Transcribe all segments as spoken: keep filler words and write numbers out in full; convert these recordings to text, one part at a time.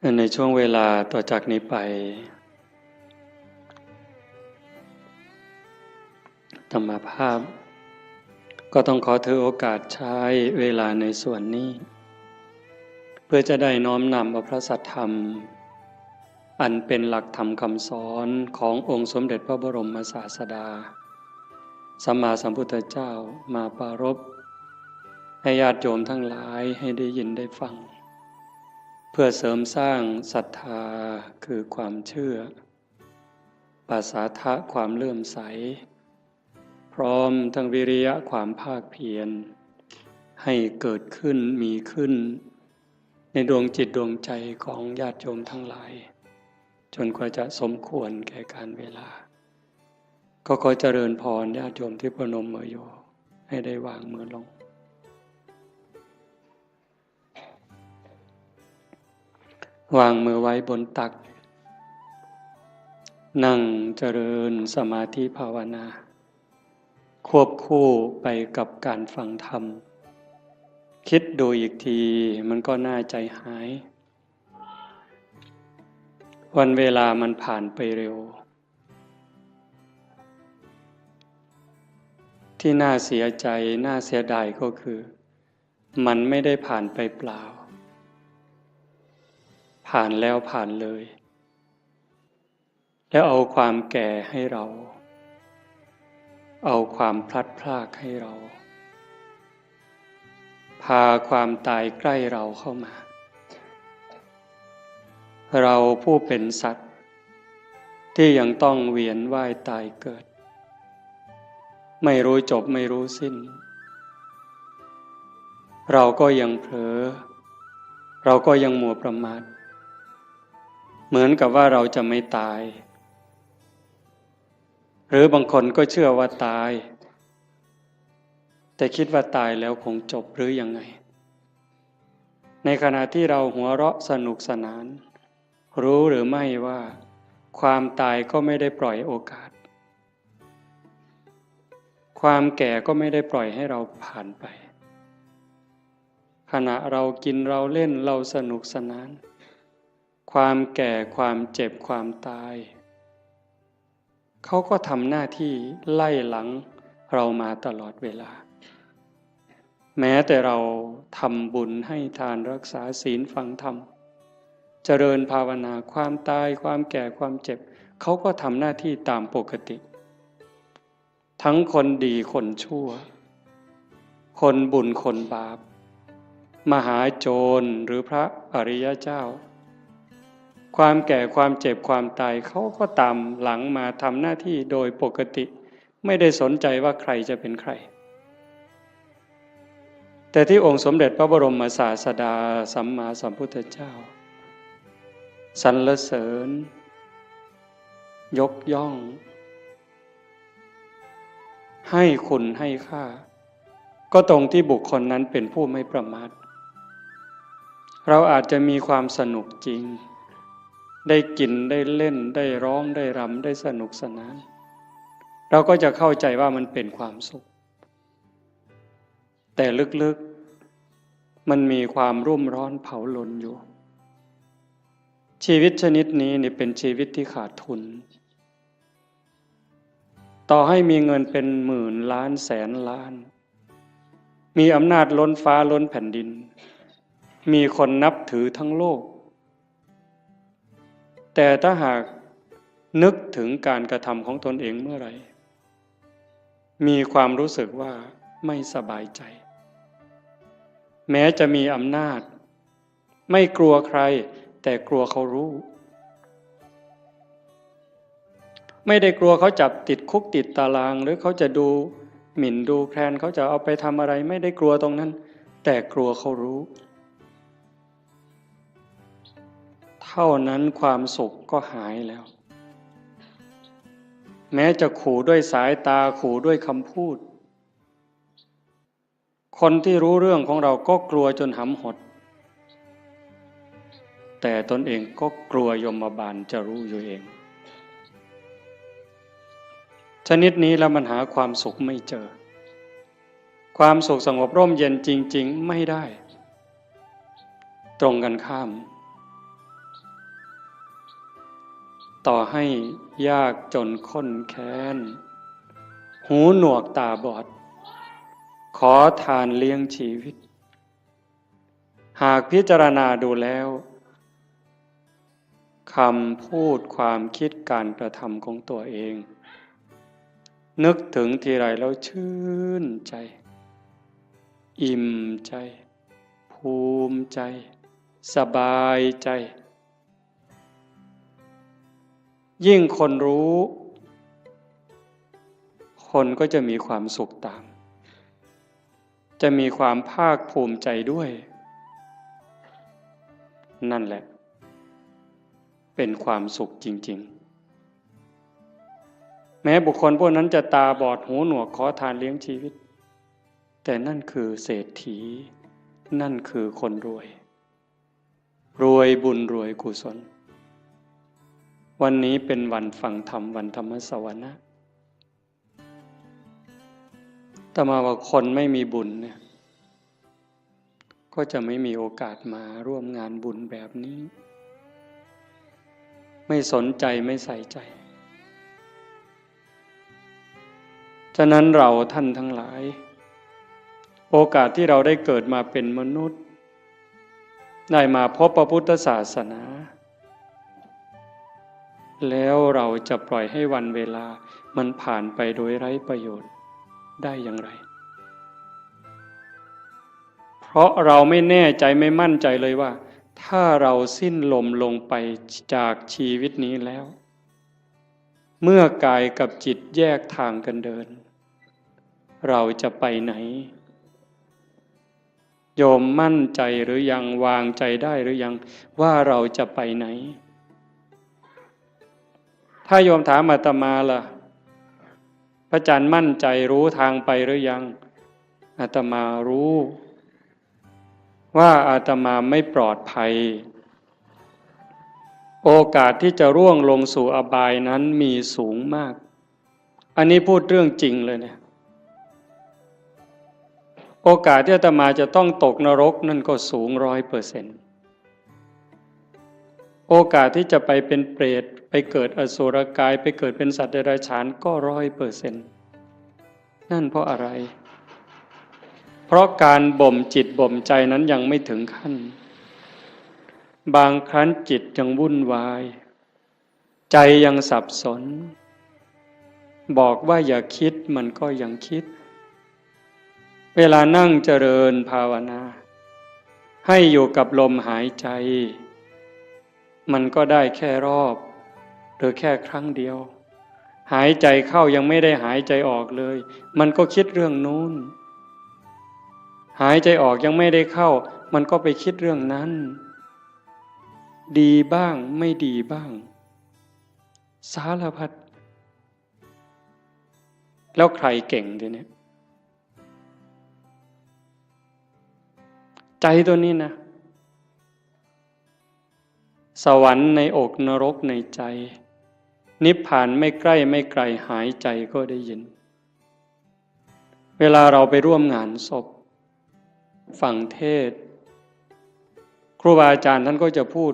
ในช่วงเวลาต่อจากนี้ไป อาตมาภาพ ก็ต้องขอถือโอกาสใช้เวลาในส่วนนี้ เพื่อจะได้น้อมนำเอาพระสัทธรรม อันเป็นหลักธรรมคำสอนขององค์สมเด็จพระบรมศาสดา สัมมาสัมพุทธเจ้ามาปรารภ ให้ญาติโยมทั้งหลายให้ได้ยินได้ฟัง เพื่อเสริมสร้างศรัทธาคือความเชื่อ ปาสาทะความเลื่อมใส พร้อมทั้งวิริยะความภาคเพียร ให้เกิดขึ้นมีขึ้น ในดวงจิตดวงใจของญาติโยมทั้งหลาย จนกว่าจะสมควรแก่การเวลา ก็ขอเจริญพรญาติโยมที่ประนมมืออยู่ ให้ได้วางมือลง วางมือไว้บนตัก นั่งเจริญสมาธิภาวนา ควบคู่ไปกับการฟังธรรม คิดดูอีกทีมันก็น่าใจหาย วันเวลามันผ่านไปเร็ว ที่น่าเสียใจน่าเสียดายก็คือ มันไม่ได้ผ่านไปเปล่า ผ่านแล้วผ่านเลย แล้วเอาความแก่ให้เรา เอาความพลัดพรากให้เรา พาความตายใกล้เราเข้ามา เราผู้เป็นสัตว์ ที่ยังต้องเวียนว่ายตายเกิด ไม่รู้จบไม่รู้สิ้น เราก็ยังเผลอ เราก็ยังมัวประมาท เหมือนกับว่าเราจะไม่ตาย หรือบางคนก็เชื่อว่าตาย แต่คิดว่าตายแล้วคงจบหรือยังไง ในขณะที่เราหัวเราะสนุกสนาน รู้หรือไม่ว่าความตายก็ไม่ได้ปล่อยโอกาส ความแก่ก็ไม่ได้ปล่อยให้เราผ่านไป ขณะเรากินเราเล่นเราสนุกสนาน ความแก่ความเจ็บความตาย เขาก็ทำหน้าที่ไล่หลังเรามาตลอดเวลา แม้แต่เราทำบุญให้ทานรักษาศีลฟังธรรม เจริญภาวนา ความตายความแก่ความเจ็บ เขาก็ทำหน้าที่ตามปกติ ทั้งคนดีคนชั่ว คนบุญคนบาป มหาโจรหรือพระอริยเจ้า ความแก่ความเจ็บความตาย เขาก็ตามหลังมาทำหน้าที่โดยปกติ ไม่ได้สนใจว่าใครจะเป็นใคร แต่ที่องค์สมเด็จพระบรมศาสดาสัมมาสัมพุทธเจ้า สรรเสริญ ยกย่อง ให้คุณให้ค่า ก็ตรงที่บุคคลนั้นเป็นผู้ไม่ประมาท เราอาจจะมีความสนุกจริง ได้กินได้เล่นได้ร้องได้รำได้สนุกสนาน เราก็จะเข้าใจว่ามันเป็นความสุข แต่ลึกๆ มันมีความรุ่มร้อนเผาลนอยู่ ชีวิตชนิดนี้เนี่ยเป็นชีวิตที่ขาดทุน ต่อให้มีเงินเป็นหมื่นล้านแสนล้าน มีอำนาจล้นฟ้าล้นแผ่นดิน มีคนนับถือทั้งโลก แต่ถ้าหากนึกถึงการกระทำของตนเองเมื่อไหร่ มีความรู้สึกว่าไม่สบายใจ แม้จะมีอำนาจ ไม่กลัวใคร แต่กลัวเขารู้ ไม่ได้กลัวเขาจับติดคุกติดตาราง หรือเขาจะดูหมิ่นดูแคลน เขาจะเอาไปทำอะไร ไม่ได้กลัวตรงนั้น แต่กลัวเขารู้ เท่านั้นความสุขก็หายแล้ว แม้จะขู่ด้วยสายตา ขู่ด้วยคำพูด คนที่รู้เรื่องของเราก็กลัวจนหำหด แต่ตนเองก็กลัวยมบาลจะรู้อยู่เอง ชนิดนี้แล้วมันหาความสุขไม่เจอ ความสุขสงบร่มเย็นจริงๆ ไม่ได้ ตรงกันข้าม ต่อให้ยากจนข้นแค้น หูหนวกตาบอด ขอทานเลี้ยงชีวิต หากพิจารณาดูแล้ว คำพูดความคิดการกระทำของตัวเอง นึกถึงทีไรแล้วชื่นใจ อิ่มใจ ภูมิใจ สบายใจ ยิ่งคนรู้ คนก็จะมีความสุขตาม จะมีความภาคภูมิใจด้วย นั่นแหละ เป็นความสุขจริงๆ แม้บุคคลพวกนั้นจะตาบอดหูหนวกขอทานเลี้ยงชีวิต แต่นั่นคือเศรษฐี นั่นคือคนรวย รวยบุญรวยกุศล วันนี้เป็นวันฟังธรรม วันธรรมสวนะ อาตมาว่าคนไม่มีบุญเนี่ย ก็จะไม่มีโอกาสมาร่วมงานบุญแบบนี้ ไม่สนใจไม่ใส่ใจ ฉะนั้นเราท่านทั้งหลาย โอกาสที่เราได้เกิดมาเป็นมนุษย์ ได้มาพบพระพุทธศาสนา แล้วเราจะปล่อยให้วันเวลามันผ่านไปโดยไร้ประโยชน์ได้อย่างไร เพราะเราไม่แน่ใจไม่มั่นใจเลยว่า ถ้าเราสิ้นลมลงไปจากชีวิตนี้แล้ว เมื่อกายกับจิตแยกทางกันเดิน เราจะไปไหน โยมมั่นใจหรือยัง วางใจได้หรือยัง ว่าเราจะไปไหน ถ้าโยมถามอาตมาล่ะ พระอาจารย์มั่นใจรู้ทางไปหรือยัง อาตมารู้ ว่าอาตมาไม่ปลอดภัย โอกาสที่จะร่วงลงสู่อบายนั้นมีสูงมาก อันนี้พูดเรื่องจริงเลยเนี่ย โอกาสที่อาตมาจะต้องตกนรกนั่นก็สูงร้อยเปอร์เซ็นต์ โอกาสที่จะไปเป็นเปรต ไปเกิดอสุรกาย ไปเกิดเป็นสัตว์เดรัจฉานก็ร้อยเปอร์เซ็นต์ นั่นเพราะอะไร เพราะการบ่มจิตบ่มใจนั้นยังไม่ถึงขั้น บางครั้งจิตยังวุ่นวาย ใจยังสับสน บอกว่าอย่าคิดมันก็ยังคิด เวลานั่งเจริญภาวนา ให้อยู่กับลมหายใจ มันก็ได้แค่รอบ หรือแค่ครั้งเดียว หายใจเข้ายังไม่ได้หายใจออกเลย มันก็คิดเรื่องนู้น หายใจออกยังไม่ได้เข้า มันก็ไปคิดเรื่องนั้น ดีบ้างไม่ดีบ้าง สารพัด แล้วใครเก่งทีเนี้ย ใจตัวนี้นะ สวรรค์ในอกนรกในใจ นิพพานไม่ใกล้ไม่ไกล หายใจก็ได้ยิน เวลาเราไปร่วมงานศพ ฟังเทศน์ ครูบาอาจารย์ท่านก็จะพูด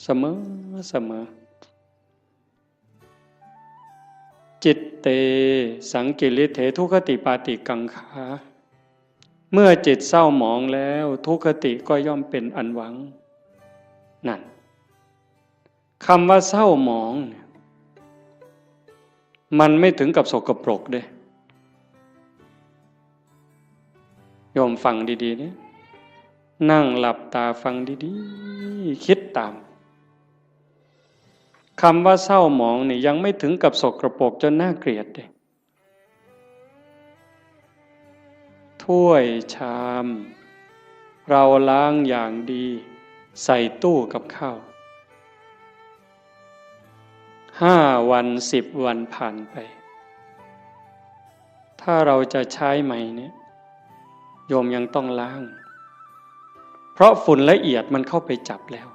เสมอเสมอ จิตเต สังกิริเถ ทุคคติปาติกังขา เมื่อจิตเศร้าหมองแล้ว ทุคคติก็ย่อมเป็นอันหวัง นั่น คำว่าเศร้าหมองเนี่ย มันไม่ถึงกับสกปรกเด้ โยมฟังดีๆ เนี่ย นั่งหลับตาฟังดีๆ คิดตาม คำว่าเศร้าหมองนี่ยังไม่ถึงกับสกปรกจนน่าเกลียดเด้ ถ้วยชาม เราล้างอย่างดี ใส่ตู้กับข้าว ห้าวัน สิบวันผ่านไป ถ้าเราจะใช้ใหม่เนี่ย โยมยังต้องล้าง เพราะฝุ่นละเอียดมันเข้าไปจับแล้ว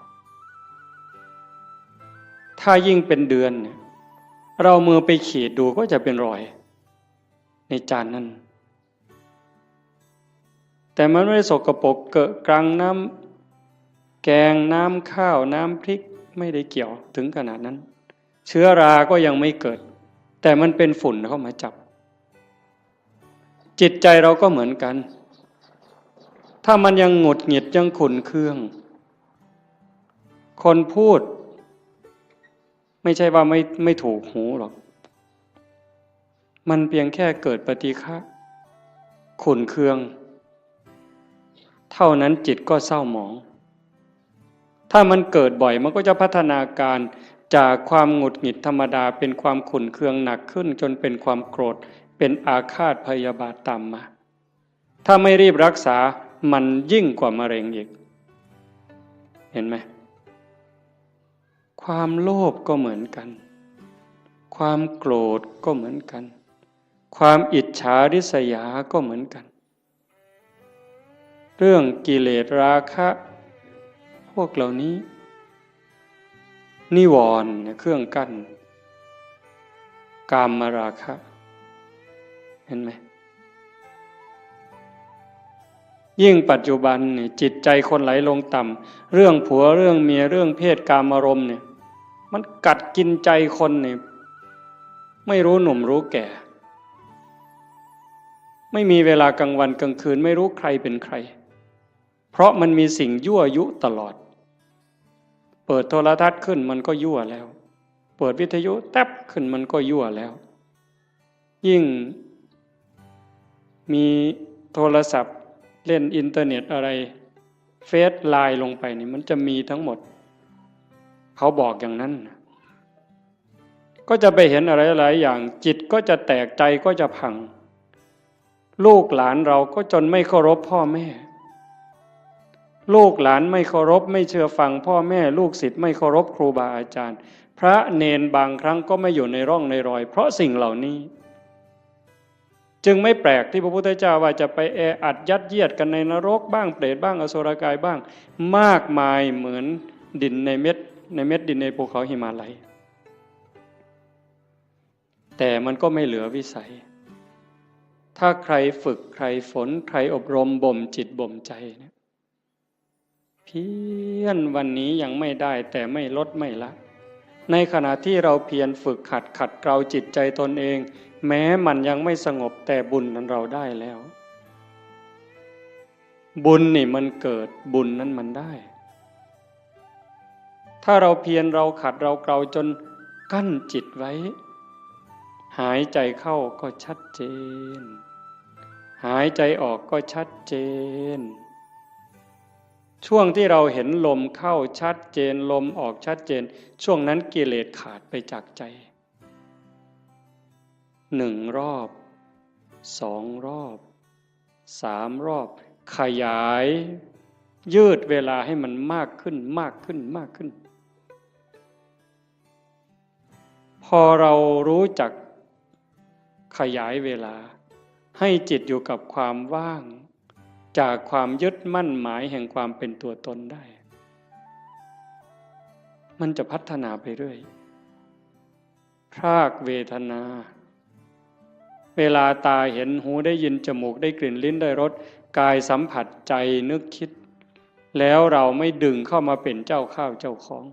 ถ้ายิ่งเป็นเดือนเนี่ย เรามือไปขีดดูก็จะเป็นรอย ในจานนั้น แต่มันไม่ได้สกปรกเกอะกรัง น้ำแกง น้ำข้าว น้ำพริก ไม่ได้เกี่ยวถึงขนาดนั้น เชื้อราก็ยังไม่เกิด แต่มันเป็นฝุ่นเข้ามาจับ จิตใจเราก็เหมือนกัน ถ้ามันยังหงุดหงิดยังขุ่นเคือง คนพูด ไม่ใช่ว่าไม่ไม่ถูกหูหรอก มันเพียงแค่เกิดปฏิฆะขุ่นเคือง เท่านั้นจิตก็เศร้าหมอง ถ้ามันเกิดบ่อยมันก็จะพัฒนาการจากความหงุดหงิดธรรมดาเป็นความขุ่นเคืองหนักขึ้น จนเป็นความโกรธ เป็นอาฆาตพยาบาทตามมา ถ้าไม่รีบรักษามันยิ่งกว่ามะเร็งอีก เห็นไหม ความโลภก็เหมือนกัน ความโกรธก็เหมือนกัน ความอิจฉาริษยาก็เหมือนกัน เรื่องกิเลสราคะ พวกเหล่านี้ นิวรณ์เนี่ยเครื่องกั้น กามราคะ เห็นไหม ยิ่งปัจจุบันเนี่ยจิตใจคนไหลลงต่ำ เรื่องผัวเรื่องเมียเรื่องเพศกามารมณ์เนี่ย มันกัดกินใจคนเนี่ย ไม่รู้หนุ่มรู้แก่ ไม่มีเวลากลางวันกลางคืน ไม่รู้ใครเป็นใคร เพราะมันมีสิ่งยั่วยุตลอด เปิดโทรทัศน์ขึ้นมันก็ยั่วแล้ว เปิดวิทยุแต๊บขึ้นมันก็ยั่วแล้ว ยิ่งมีโทรศัพท์เล่นอินเทอร์เน็ตอะไร เฟซไลน์ลงไปนี่มันจะมีทั้งหมด เขาบอกอย่างนั้นนะ ก็จะไปเห็นอะไรหลายอย่าง จิตก็จะแตก ใจก็จะพัง ลูกหลานเราก็จนไม่เคารพพ่อแม่ ลูกหลานไม่เคารพไม่เชื่อฟังพ่อแม่ ลูกศิษย์ไม่เคารพครูบาอาจารย์ พระเณรบางครั้งก็ไม่อยู่ในร่องในรอย เพราะสิ่งเหล่านี้ จึงไม่แปลกที่พระพุทธเจ้าว่าจะไปแออัดยัดเยียดกันในนรกบ้าง เปรตบ้าง อสุรกายบ้าง มากมายเหมือนดินในเม็ด ในเม็ดดินในภูเขาหิมาลัย แต่มันก็ไม่เหลือวิสัย ถ้าใครฝึกใครฝนใครอบรมบ่มจิตบ่มใจเนี่ย เพียรวันนี้ยังไม่ได้แต่ไม่ลดไม่ละ ในขณะที่เราเพียรฝึกหัดขัดเกลาจิตใจตนเอง แม้มันยังไม่สงบแต่บุญนั้นเราได้แล้ว บุญนี่มันเกิด บุญนั้นมันได้ ถ้าเราเพียรเราขัดเราเกลาจนกั้นจิตไว้ หายใจเข้าก็ชัดเจน หายใจออกก็ชัดเจน ช่วงที่เราเห็นลมเข้าชัดเจน ลมออกชัดเจน ช่วงนั้นกิเลสขาดไปจากใจ หนึ่งรอบ สองรอบ สามรอบ ขยาย ยืดเวลาให้มันมากขึ้น มากขึ้น มากขึ้น พอเรารู้จักขยายเวลา ให้จิตอยู่กับความว่าง จากความยึดมั่นหมายแห่งความเป็นตัวตนได้ มันจะพัฒนาไปเรื่อย พรากเวทนา เวลาตาเห็น หูได้ยิน จมูกได้กลิ่น ลิ้นได้รส กายสัมผัส ใจนึกคิด แล้วเราไม่ดึงเข้ามาเป็นเจ้าข้าวเจ้าของ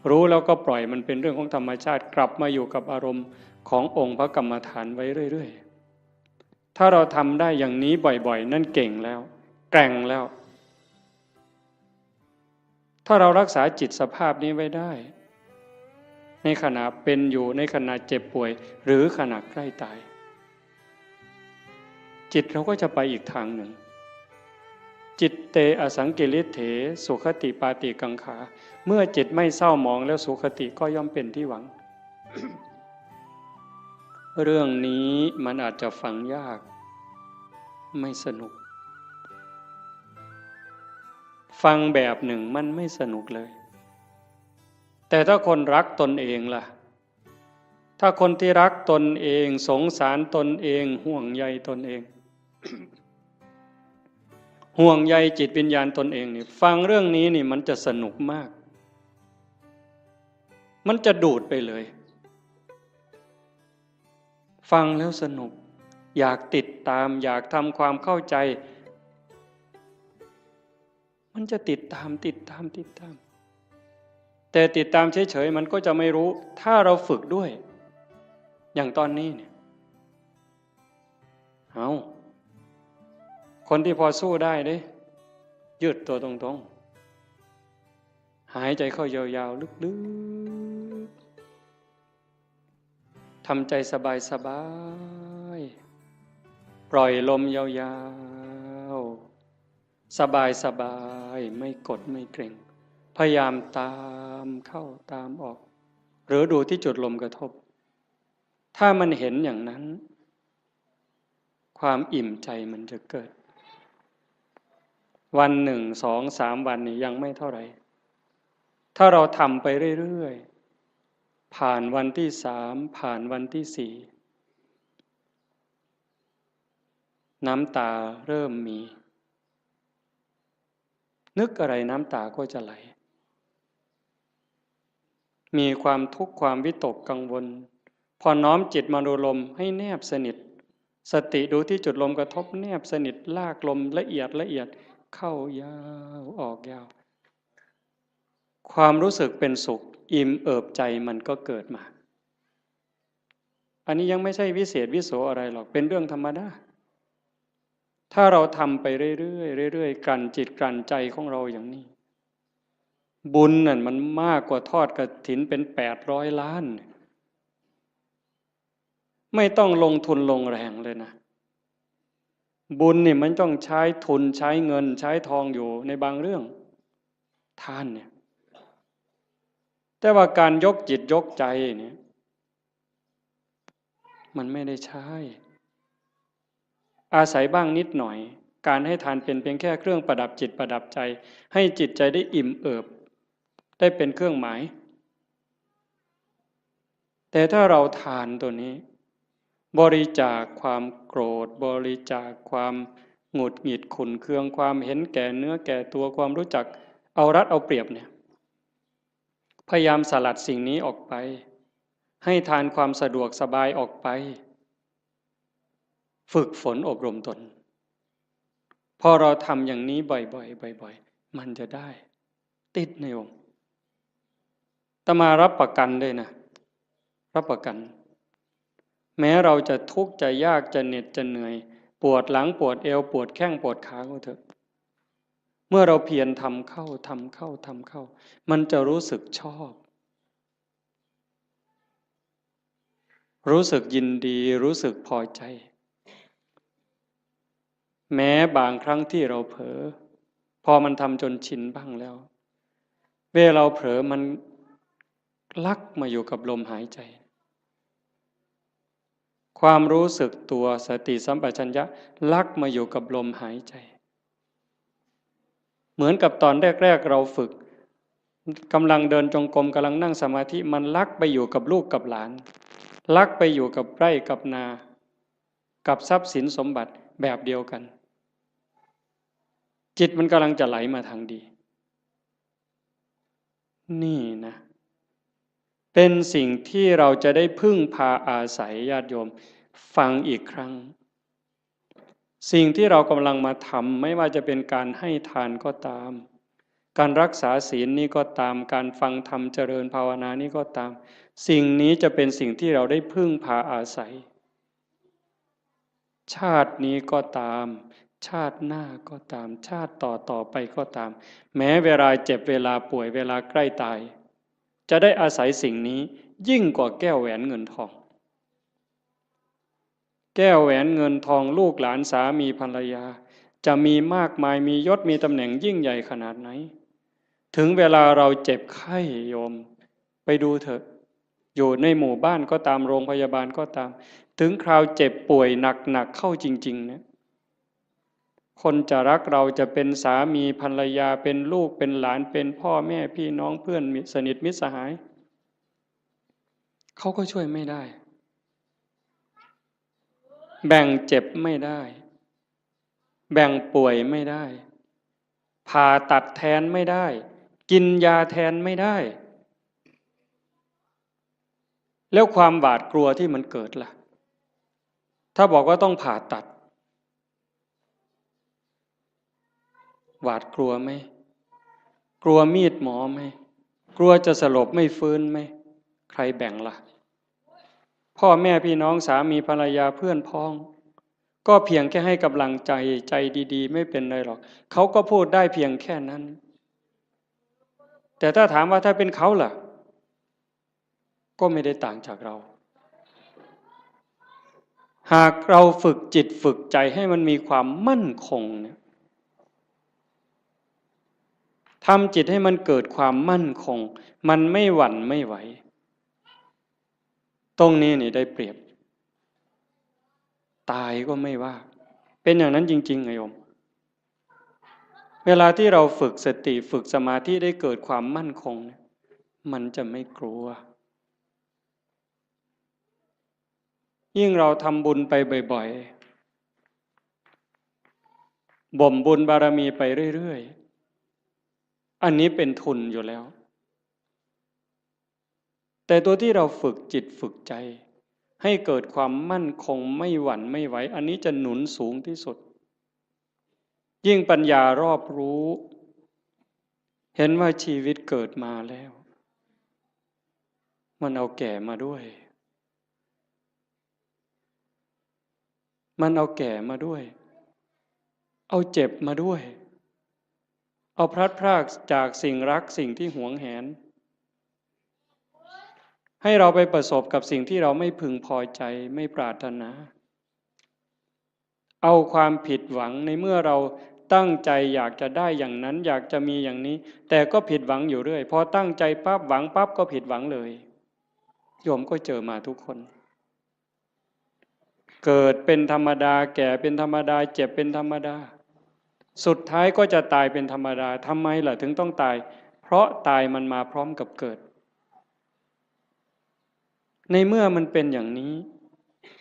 รู้แล้วก็ปล่อยมันเป็นเรื่องของธรรมชาติ กลับมาอยู่กับอารมณ์ขององค์พระกรรมฐานไว้เรื่อยๆ ถ้าเราทำได้อย่างนี้บ่อยๆ นั่นเก่งแล้ว แกร่งแล้ว ถ้าเรารักษาจิตสภาพนี้ไว้ได้ ในขณะเป็นอยู่ ในขณะเจ็บป่วย หรือขณะใกล้ตาย จิตเราก็จะไปอีกทางหนึ่ง จิตเตอสังกิริเถ สุขติปาติกังขา เมื่อจิตไม่เศร้าหมองแล้ว สุขติก็ย่อมเป็นที่หวัง เรื่องนี้มันอาจจะฟังยาก ไม่สนุก ฟังแบบหนึ่งมันไม่สนุกเลย แต่ถ้าคนรักตนเองล่ะ ถ้าคนที่รักตนเอง สงสารตนเอง ห่วงใยตนเอง ห่วงใยจิตวิญญาณตนเองนี่ ฟังเรื่องนี้นี่มันจะสนุกมาก มันจะดูดไปเลย ฟังแล้วสนุก อยากติดตาม อยากทำความเข้าใจ มันจะติดตาม ติดตาม ติดตาม แต่ติดตามเฉยๆมันก็จะไม่รู้ ถ้าเราฝึกด้วย อย่างตอนนี้เนี่ย เอา คนที่พอสู้ได้เด้ ยืดตัวตรงๆ หายใจเข้ายาวๆ ลึกๆ ทำใจสบายๆ ปล่อยลมยาวๆ สบายๆ ไม่กดไม่เกร็ง พยายามตามเข้าตามออก หรือดูที่จุดลมกระทบ ถ้ามันเห็นอย่างนั้น ความอิ่มใจมันจะเกิด วันหนึ่ง สอง สาม วันนี่ยังไม่เท่าไหร่ ถ้าเราทำไปเรื่อยๆ ผ่านวันที่สาม ผ่านวันที่สี่ น้ำตาเริ่มมี นึกอะไรน้ำตาก็จะไหล มีความทุกข์ความวิตกกังวล พอน้อมจิตมาดูลมให้แนบสนิท สติดูที่จุดลมกระทบแนบสนิท ลากลมละเอียดละเอียด เข้ายาวออกยาว ความรู้สึกเป็นสุข อิ่มเอิบใจมันก็เกิดมา อันนี้ยังไม่ใช่วิเศษวิโสอะไรหรอก เป็นเรื่องธรรมดา ถ้าเราทำไปเรื่อยๆ เรื่อยๆ กลั่นจิตกลั่นใจของเราอย่างนี้ บุญนั่นมันมากกว่าทอดกฐินเป็นแปดร้อยล้าน ไม่ต้องลงทุนลงแรงเลยนะ บุญนี่มันต้องใช้ทุนใช้เงินใช้ทองอยู่ในบางเรื่อง ทานเนี่ย แต่ว่าการยกจิตยกใจเนี่ย มันไม่ได้ใช้ อาศัยบ้างนิดหน่อย การให้ทานเป็นเพียงแค่เครื่องประดับจิตประดับใจ ให้จิตใจได้อิ่มเอิบ ได้เป็นเครื่องหมาย แต่ถ้าเราทานตัวนี้ บริจาคความโกรธ บริจาคความหงุดหงิดขุ่นเคือง ความเห็นแก่เนื้อแก่ตัว ความรู้จักเอารัดเอาเปรียบเนี่ย พยายามสลัดสิ่งนี้ออกไป ให้ทานความสะดวกสบายออกไป ฝึกฝนอบรมตน พอเราทำอย่างนี้บ่อยๆ บ่อยๆ มันจะได้ ติดในองค์ อาตมารับประกันเลยนะ รับประกัน แม้เราจะทุกข์จะยากจะเหน็ดจะเหนื่อย ปวดหลังปวดเอว ปวดแข้งปวดขาก็เถอะ เมื่อเราเพียรทำเข้า ทำเข้า ทำเข้า มันจะรู้สึกชอบ รู้สึกยินดี รู้สึกพอใจ แม้บางครั้งที่เราเผลอ พอมันทำจนชินบ้างแล้ว เวลาเราเผลอมันลักมาอยู่กับลมหายใจ ความรู้สึกตัว สติสัมปชัญญะลักมาอยู่กับลมหายใจ เหมือนกับตอนแรกๆ เราฝึก กำลังเดินจงกรม กำลังนั่งสมาธิ มันลักไปอยู่กับลูกกับหลาน ลักไปอยู่กับไร่กับนา กับทรัพย์สินสมบัติแบบเดียวกัน จิตมันกำลังจะไหลมาทางดี นี่นะ เป็นสิ่งที่เราจะได้พึ่งพาอาศัย ญาติโยม ฟังอีกครั้ง สิ่งที่เรากำลังมาทำ ไม่ว่าจะเป็นการให้ทานก็ตาม การรักษาศีลนี่ก็ตาม การฟังธรรมเจริญภาวนานี่ก็ตาม สิ่งนี้จะเป็นสิ่งที่เราได้พึ่งพาอาศัย ชาตินี้ก็ตาม ชาติหน้าก็ตาม ชาติต่อต่อไปก็ตาม แม้เวลาเจ็บ เวลาป่วย เวลาใกล้ตาย จะได้อาศัยสิ่งนี้ยิ่งกว่าแก้วแหวนเงินทอง แก้วแหวนเงินทอง ลูกหลาน สามีภรรยา จะมีมากมาย มียศ มีตำแหน่งยิ่งใหญ่ขนาดไหน ถึงเวลาเราเจ็บไข้ โยม ไปดูเถอะ อยู่ในหมู่บ้านก็ตาม โรงพยาบาลก็ตาม ถึงคราวเจ็บป่วยหนักๆ เข้าจริงๆ เนี่ย คนจะรักเรา จะเป็นสามีภรรยา เป็นลูก เป็นหลาน เป็นพ่อแม่พี่น้อง เพื่อนมิตร สนิทมิตรสหาย เขาก็ช่วยไม่ได้ แบ่งเจ็บไม่ได้ แบ่งป่วยไม่ได้ ผ่าตัดแทนไม่ได้ กินยาแทนไม่ได้ แล้วความหวาดกลัวที่มันเกิดล่ะ ถ้าบอกว่าต้องผ่าตัด หวาดกลัวไหม กลัวมีดหมอไหม ก กลัวจะสลบไม่ฟื้นไหม ใครแบ่งละ่ะ พ่อแม่พี่น้องสามีภรรยาเพื่อนพ้อง ก็เพียงแค่ให้กำลังใจ ใจดีๆ ไม่เป็นไรหรอก เขาก็พูดได้เพียงแค่นั้น แต่ถ้าถามว่าถ้าเป็นเขาล่ะ ก็ไม่ได้ต่างจากเรา หากเราฝึกจิตฝึกใจให้มันมีความมั่นคงเนี่ย ทำจิตให้มันเกิดความมั่นคง มันไม่หวั่นไม่ไหว ตรงนี้นี่ได้เปรียบ ตายก็ไม่ว่า เป็นอย่างนั้นจริงๆ ไงโยม เวลาที่เราฝึกสติ ฝึกสมาธิได้เกิดความมั่นคงเนี่ย มันจะไม่กลัว ยิ่งเราทำบุญไปบ่อยๆ บ่มบุญบารมีไปเรื่อยๆ อันนี้เป็นทุนอยู่แล้ว แต่ตัวที่เราฝึกจิตฝึกใจ ให้เกิดความมั่นคงไม่หวั่นไม่ไหว อันนี้จะหนุนสูงที่สุด ยิ่งปัญญารอบรู้ เห็นว่าชีวิตเกิดมาแล้ว มันเอาแก่มาด้วย มันเอาแก่มาด้วย เอาเจ็บมาด้วย เอาพลัดพรากจากสิ่งรักสิ่งที่หวงแหน ให้เราไปประสบกับสิ่งที่เราไม่พึงพอใจ ไม่ปรารถนา เอาความผิดหวังในเมื่อเราตั้งใจอยากจะได้อย่างนั้น อยากจะมีอย่างนี้ แต่ก็ผิดหวังอยู่เรื่อย พอตั้งใจปั๊บ หวังปั๊บ ก็ผิดหวังเลย โยมก็เจอมาทุกคน เกิดเป็นธรรมดา แก่เป็นธรรมดา เจ็บเป็นธรรมดา สุดท้ายก็จะตายเป็นธรรมดา ทำไมล่ะถึงต้องตาย เพราะตายมันมาพร้อมกับเกิด ในเมื่อมันเป็นอย่างนี้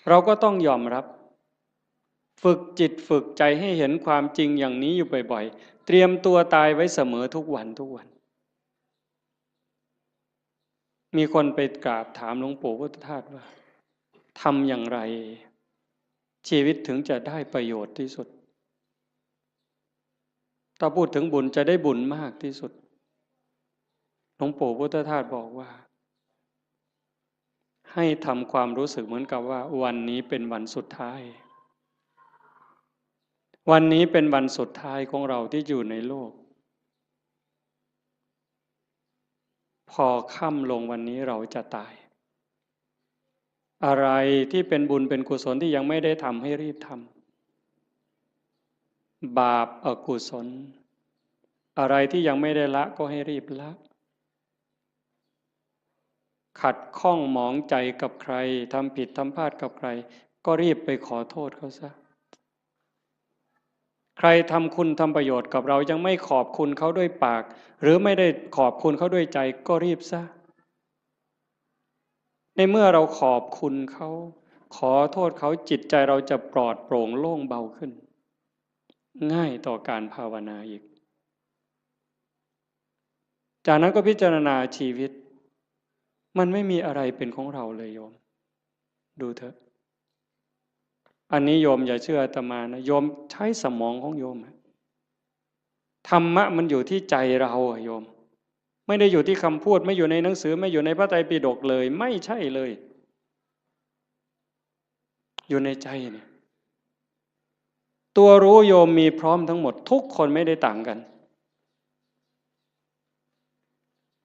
เราก็ต้องยอมรับ ฝึกจิตฝึกใจให้เห็นความจริงอย่างนี้อยู่บ่อยๆ เตรียมตัวตายไว้เสมอทุกวันทุกวัน มีคนไปกราบถามหลวงปู่พุทธทาสว่า ทำอย่างไร ชีวิตถึงจะได้ประโยชน์ที่สุด ถ้าพูดถึงบุญจะได้บุญมากที่สุด หลวงปู่พุทธทาสบอกว่า ให้ทำความรู้สึกเหมือนกับว่าวันนี้เป็นวันสุดท้าย วันนี้เป็นวันสุดท้ายของเราที่อยู่ในโลก พอค่ำลงวันนี้เราจะตาย อะไรที่เป็นบุญเป็นกุศลที่ยังไม่ได้ทำให้รีบทำ บาปอกุศล อะไรที่ยังไม่ได้ละก็ให้รีบละ ขัดข้องหมองใจกับใคร ทำผิดทำพลาดกับใคร ก็รีบไปขอโทษเขาซะ ใครทำคุณทำประโยชน์กับเรายังไม่ขอบคุณเขาด้วยปาก หรือไม่ได้ขอบคุณเขาด้วยใจ ก็รีบซะ ในเมื่อเราขอบคุณเขา ขอโทษเขา จิตใจเราจะปลอดโปร่งโล่งเบาขึ้น ง่ายต่อการภาวนาอีก จากนั้นก็พิจารณาชีวิต มันไม่มีอะไรเป็นของเราเลยโยม ดูเถอะ อันนี้โยมอย่าเชื่ออาตมานะ โยมใช้สมองของโยมอะ ธรรมะมันอยู่ที่ใจเราอะโยม ไม่ได้อยู่ที่คำพูด ไม่อยู่ในหนังสือ ไม่อยู่ในพระไตรปิฎกเลย ไม่ใช่เลย อยู่ในใจเนี่ย ตัวรู้โยมมีพร้อมทั้งหมด ทุกคนไม่ได้ต่างกัน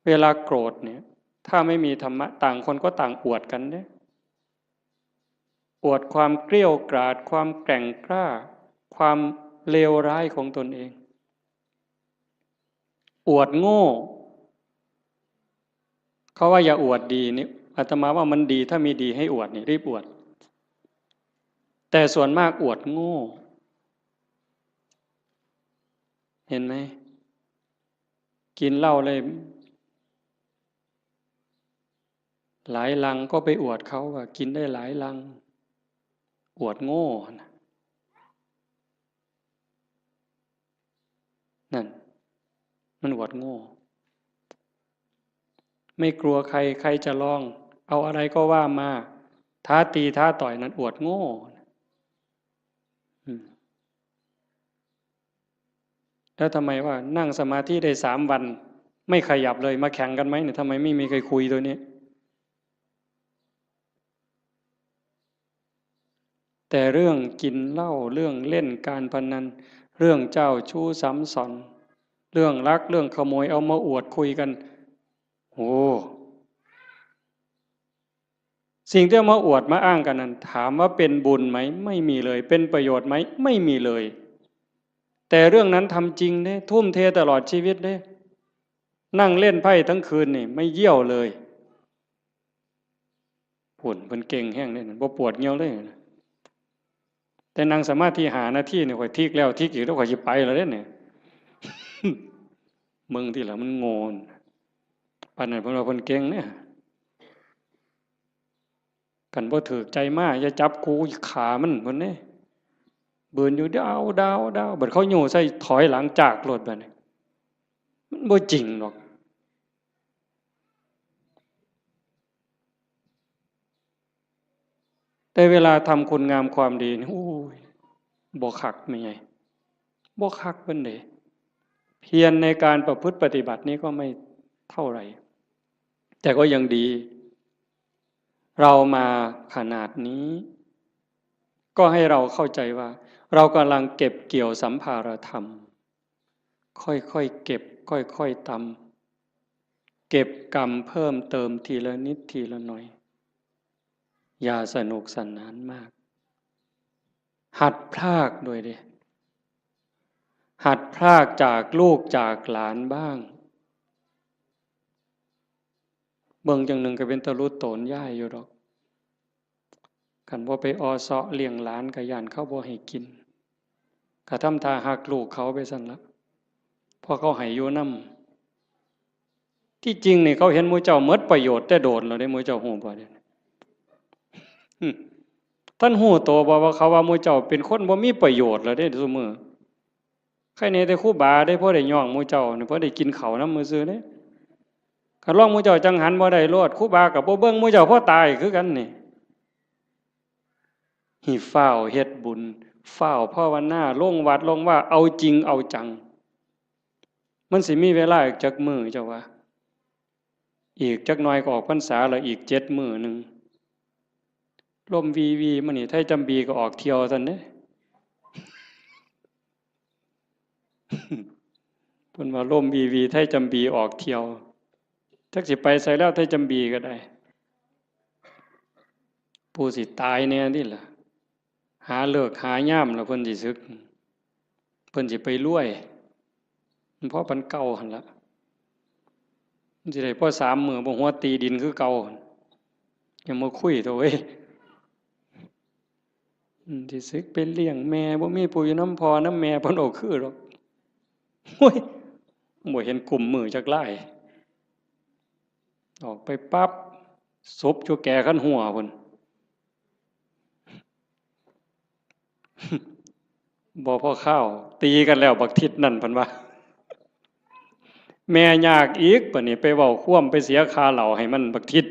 เวลาโกรธเนี่ย ถ้าไม่มีธรรมะ ต่างคนก็ต่างอวดกันเนี่ย อวดความเกรี้ยวกราด ความแกร่งกล้า ความเลวร้ายของตนเอง อวดโง่ เขาว่าอย่าอวดดีนี่ อาตมาว่ามันดี ถ้ามีดีให้อวดนี่ รีบอวด แต่ส่วนมากอวดโง่ เห็นไหม กินเหล้าเลย หลายลังก็ไปอวดเขาว่ากินได้หลายลัง อวดโง่นะ นั่น มันอวดโง่ ไม่กลัวใคร ใครจะลอง เอาอะไรก็ว่ามา ท้าตีท้าต่อย นั่นอวดโง่ อืม แล้วทำไมว่านั่งสมาธิได้สามวัน ไม่ขยับเลย มาแข่งกันไหมเนี่ย ทำไมไม่มีใครคุยตัวนี้ แต่เรื่องกินเหล้า เรื่องเล่นการพนัน เรื่องเจ้าชู้ซ้ำซ้อน เรื่องลัก เรื่องขโมย เอามาอวดคุยกัน โอ้ สิ่งที่เอามาอวดมาอ้างกันนั้น ถามว่าเป็นบุญไหม ไม่มีเลย เป็นประโยชน์ไหม ไม่มีเลย แต่เรื่องนั้นทำจริงเด้ ทุ่มเทตลอดชีวิตเด้ นั่งเล่นไพ่ทั้งคืนนี่ ไม่เยี่ยวเลย ผุ่นเพิ่นเก่งแฮงเด้ บ่ปวดเยี่ยวเลย แต่นั่งสมาธิห้านาทีนี่ ข้อยทิกแล้วทิกอีก แล้วข้อยสิไปแล้วเด้เนี่ย มึงที่ละมันโง่น ปานนั้นเพิ่นว่าเพิ่นเก่งเนี่ย คันบ่ถืกใจมา อย่าจับกู ขามัน เพิ่นเด้ บืนอยู่ดาว ดาว ดาว บัดเขาโย่ใส่ ถอยหลังจากโลดบัดนี้ มันบ่จริงดอก แต่เวลาทำคุณงามความดีนี่ โอ้ย บ่คักแม่ใหญ่ บ่คักปานใด เพียรในการประพฤติปฏิบัตินี่ก็ไม่เท่าไหร่ แต่ก็ยังดี เรามาขนาดนี้ ก็ให้เราเข้าใจว่า เรากำลังเก็บเกี่ยวสัมภารธรรม ค่อยๆเก็บ ค่อยๆตำ เก็บกำเพิ่มเติมทีละนิดทีละหน่อย อย่าสนุกสนานมาก หัดพรากด้วยเด้ หัดพรากจากลูกจากหลานบ้าง เบิ่งจั่งหนึ่งก็เป็นตาหลุดโตนยายอยู่ดอก คันบ่ไปออเซาะเลี้ยงหลานก็ย้านเขาบ่ให้กิน ก็ทำท่าฮักลูกเขาไปซั่นละ เพราะเขาให้อยู่นำ ที่จริงนี่เขาเห็นหมู่เจ้าหมดประโยชน์แต่โดนแล้วเด้ หมู่เจ้าฮู้บ่เด้ อืม ท่านฮู้ตัวบ่ว่าเขาว่าหมู่เจ้าเป็นคนบ่มีประโยชน์แล้วเด้ซุมื้อ ใครแหน่แต่ครูบาเด้ พอได้ย่องหมู่เจ้านี่ พอได้กินข้าวนำซื่อๆเด้ คันลองหมู่เจ้าจั่งหันบ่ได้โลด ครูบาก็บ่เบิ่งหมู่เจ้า พอตายคือกันนี่ ให้ฟ้าวเฮ็ดบุญ ฟ้าวภาวนา ลงวัดลงวา เอาจริงเอาจัง มันสิมีเวลาอีกจักมื้อเจ้าว่า อีกจักหน่อยก็ออกพรรษาแล้ว อีกเจ็ดมื้อหนึ่ง ลมวีวีมานี่ ไทจำบีก็ออกเที่ยวซั่นเด้ เพิ่นว่าลมวีวี ไทจำบีออกเที่ยว จักสิไปไสแล้ว ไทจำบีก็ได้ ผู้สิตายแหน่นี่ล่ะ หาฤกษ์หายามแล้วเพิ่นสิสึก เพิ่นสิไปรวย มันพอปานเก่าหั่นละ มันสิได้พอสามมื้อ บ่หัวตีดินคือเก่าหั่น อย่ามาคุยเถาะเว้ย อืม สิสึกไปเลี้ยงแม่ บ่มีผู้อยู่นำพ่อนำแม่ เพิ่นเอาคือดอก โอ้ย บ่เห็นกุมมือจักลาย ออกไปปั๊บ ศพอยู่แก่คันหัวพุ้น บ่พอคาว ตีกันแล้วบักทิศนั่น เพิ่นว่า แม่ยากอีก บัดนี้ไปเว้าความ ไปเสียค่าเหล้าให้มันบักทิศ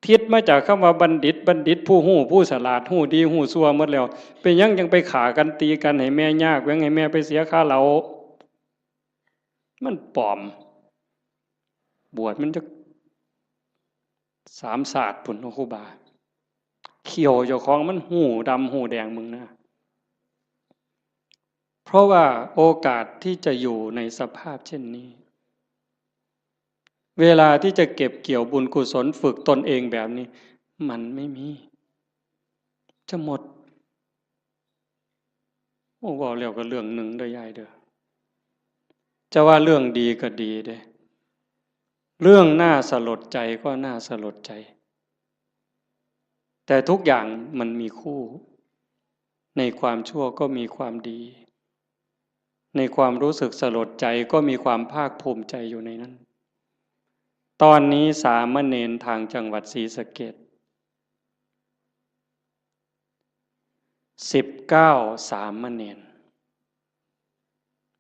ทิศมาจากคำว่าบัณฑิต บัณฑิตผู้ฮู้ ผู้ฉลาด ฮู้ดีฮู้ชั่วหมดแล้ว เป็นหยังจั่งไปฆ่ากันตีกันให้แม่ยาก แหว่งให้แม่ไปเสียค่าเหล้า มันปลอม บวชมันจักสามชาติพุ้นเนาะครูบา เขี้ยวเจ้าของมันฮู้ดำฮู้แดง มึงนะ เพราะว่าโอกาสที่จะอยู่ในสภาพเช่นนี้ เวลาที่จะเก็บเกี่ยวบุญกุศลฝึกตนเองแบบนี้ มันไม่มี จะหมด โอ้ เว้าแล้วก็เรื่องหนึ่งเด้อยายเด้อ จะว่าเรื่องดีก็ดีเด้ เรื่องน่าสลดใจก็น่าสลดใจ แต่ทุกอย่างมันมีคู่ ในความชั่วก็มีความดี ในความรู้สึกสลดใจก็มีความภาคภูมิใจอยู่ในนั้น ตอนนี้สามเณรทางจังหวัดศรีสะเกษ สิบเก้า สามเณร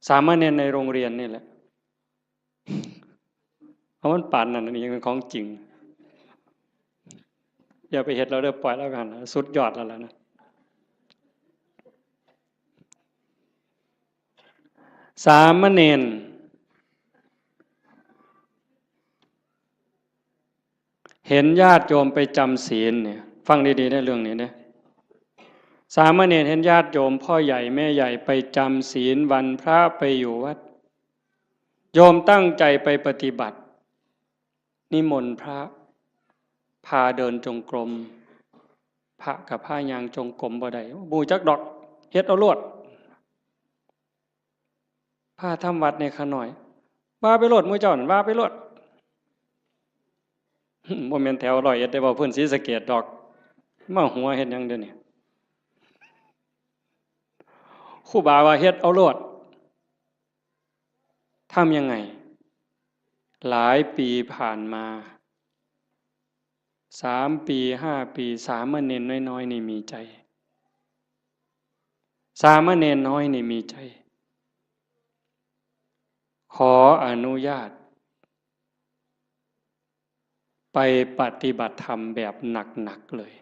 สามเณรในโรงเรียนนี่แหละ เอามันปานนั้น อันนี้ยังเป็นของจริง อย่าไปเฮ็ดเราเด้อ ปล่อยแล้วกัน สุดยอดแล้วล่ะนะ สามเณร เห็นญาติโยมไปจำศีลเนี่ย ฟังดีๆ ในเรื่องนี้เนี่ย สามเณรเห็นญาติโยมพ่อใหญ่แม่ใหญ่ไปจำศีลวันพระไปอยู่วัด โยมตั้งใจไปปฏิบัติ นิมนต์พระ พาเดินจงกรม พระกับพายางจงกรมบ่ได้ บ่จักดอก เฮ็ดเอาโลด พาทำวัดในขาน้อย ว่าไปโลด หมู่เจ้านั่น ว่าไปโลด บ่แม่นแถวร้อยเอ็ดได้ เว้าพื้นศรีสะเกษดอก มาหัวเฮ็ดหยังเดี๋ยวนี้ ครูบาว่าเฮ็ดเอาโลด ทำยังไง หลายปีผ่านมา สามปี ห้าปี สามเณรน้อยๆ นี่มีใจ สามเณรน้อยนี่มีใจ ขออนุญาต ไปปฏิบัติธรรมแบบหนักๆ เลย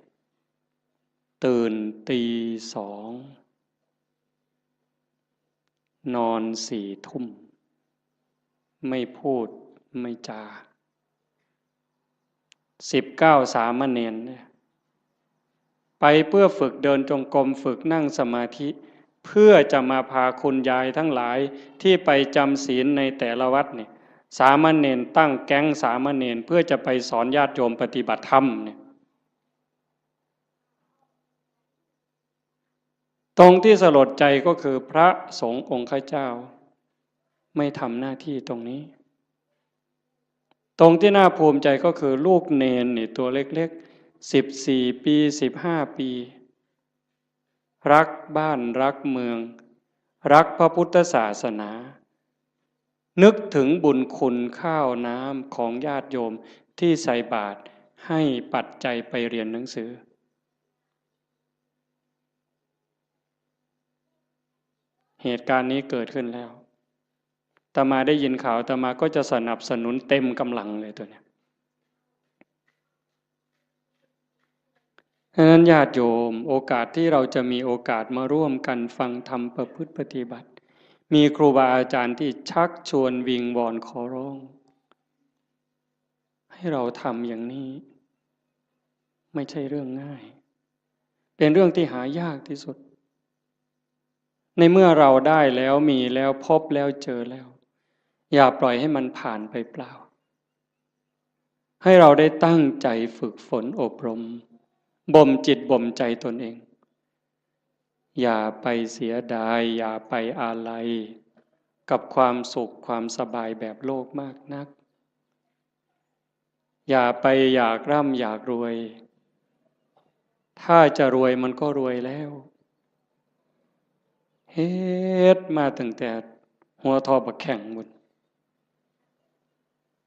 ตื่นตีสอง นอนสี่ทุ่ม ไม่พูดไม่จา สิบเก้าสามเณรเนี่ย ไปเพื่อฝึกเดินจงกรม ฝึกนั่งสมาธิ เพื่อจะมาพาคุณยายทั้งหลายที่ไปจำศีลในแต่ละวัดเนี่ย สามเณรตั้งแก๊งสามเณรเพื่อจะไปสอนญาติโยมปฏิบัติธรรมเนี่ย ตรงที่สลดใจก็คือพระสงฆ์องค์ข้าเจ้า ไม่ทำหน้าที่ตรงนี้ ตรงที่น่าภูมิใจก็คือลูกเณรนี่ตัวเล็กๆ สิบสี่ปี สิบห้าปี รักบ้านรักเมือง รักพระพุทธศาสนา นึกถึงบุญคุณข้าวน้ำของญาติโยมที่ใส่บาตรให้ปัจจัยไปเรียนหนังสือ เหตุการณ์นี้เกิดขึ้นแล้ว อาตมาได้ยินข่าว อาตมาก็จะสนับสนุนเต็มกำลังเลยตัวเนี้ย ฉะนั้นญาติโยม โอกาสที่เราจะมีโอกาสมาร่วมกันฟังธรรมประพฤติปฏิบัติ มีครูบาอาจารย์ที่ชักชวนวิงวอนขอร้อง ให้เราทำอย่างนี้ ไม่ใช่เรื่องง่าย เป็นเรื่องที่หายากที่สุด ในเมื่อเราได้แล้วมีแล้วพบแล้วเจอแล้ว อย่าปล่อยให้มันผ่านไปเปล่า ให้เราได้ตั้งใจฝึกฝนอบรม บ่มจิตบ่มใจตนเอง อย่าไปเสียดาย อย่าไปอาลัย กับความสุขความสบายแบบโลกมากนัก อย่าไปอยากร่ำอยากรวย ถ้าจะรวยมันก็รวยแล้ว เฮ็ดมาตั้งแต่หัวทอบักแข้งพุ้น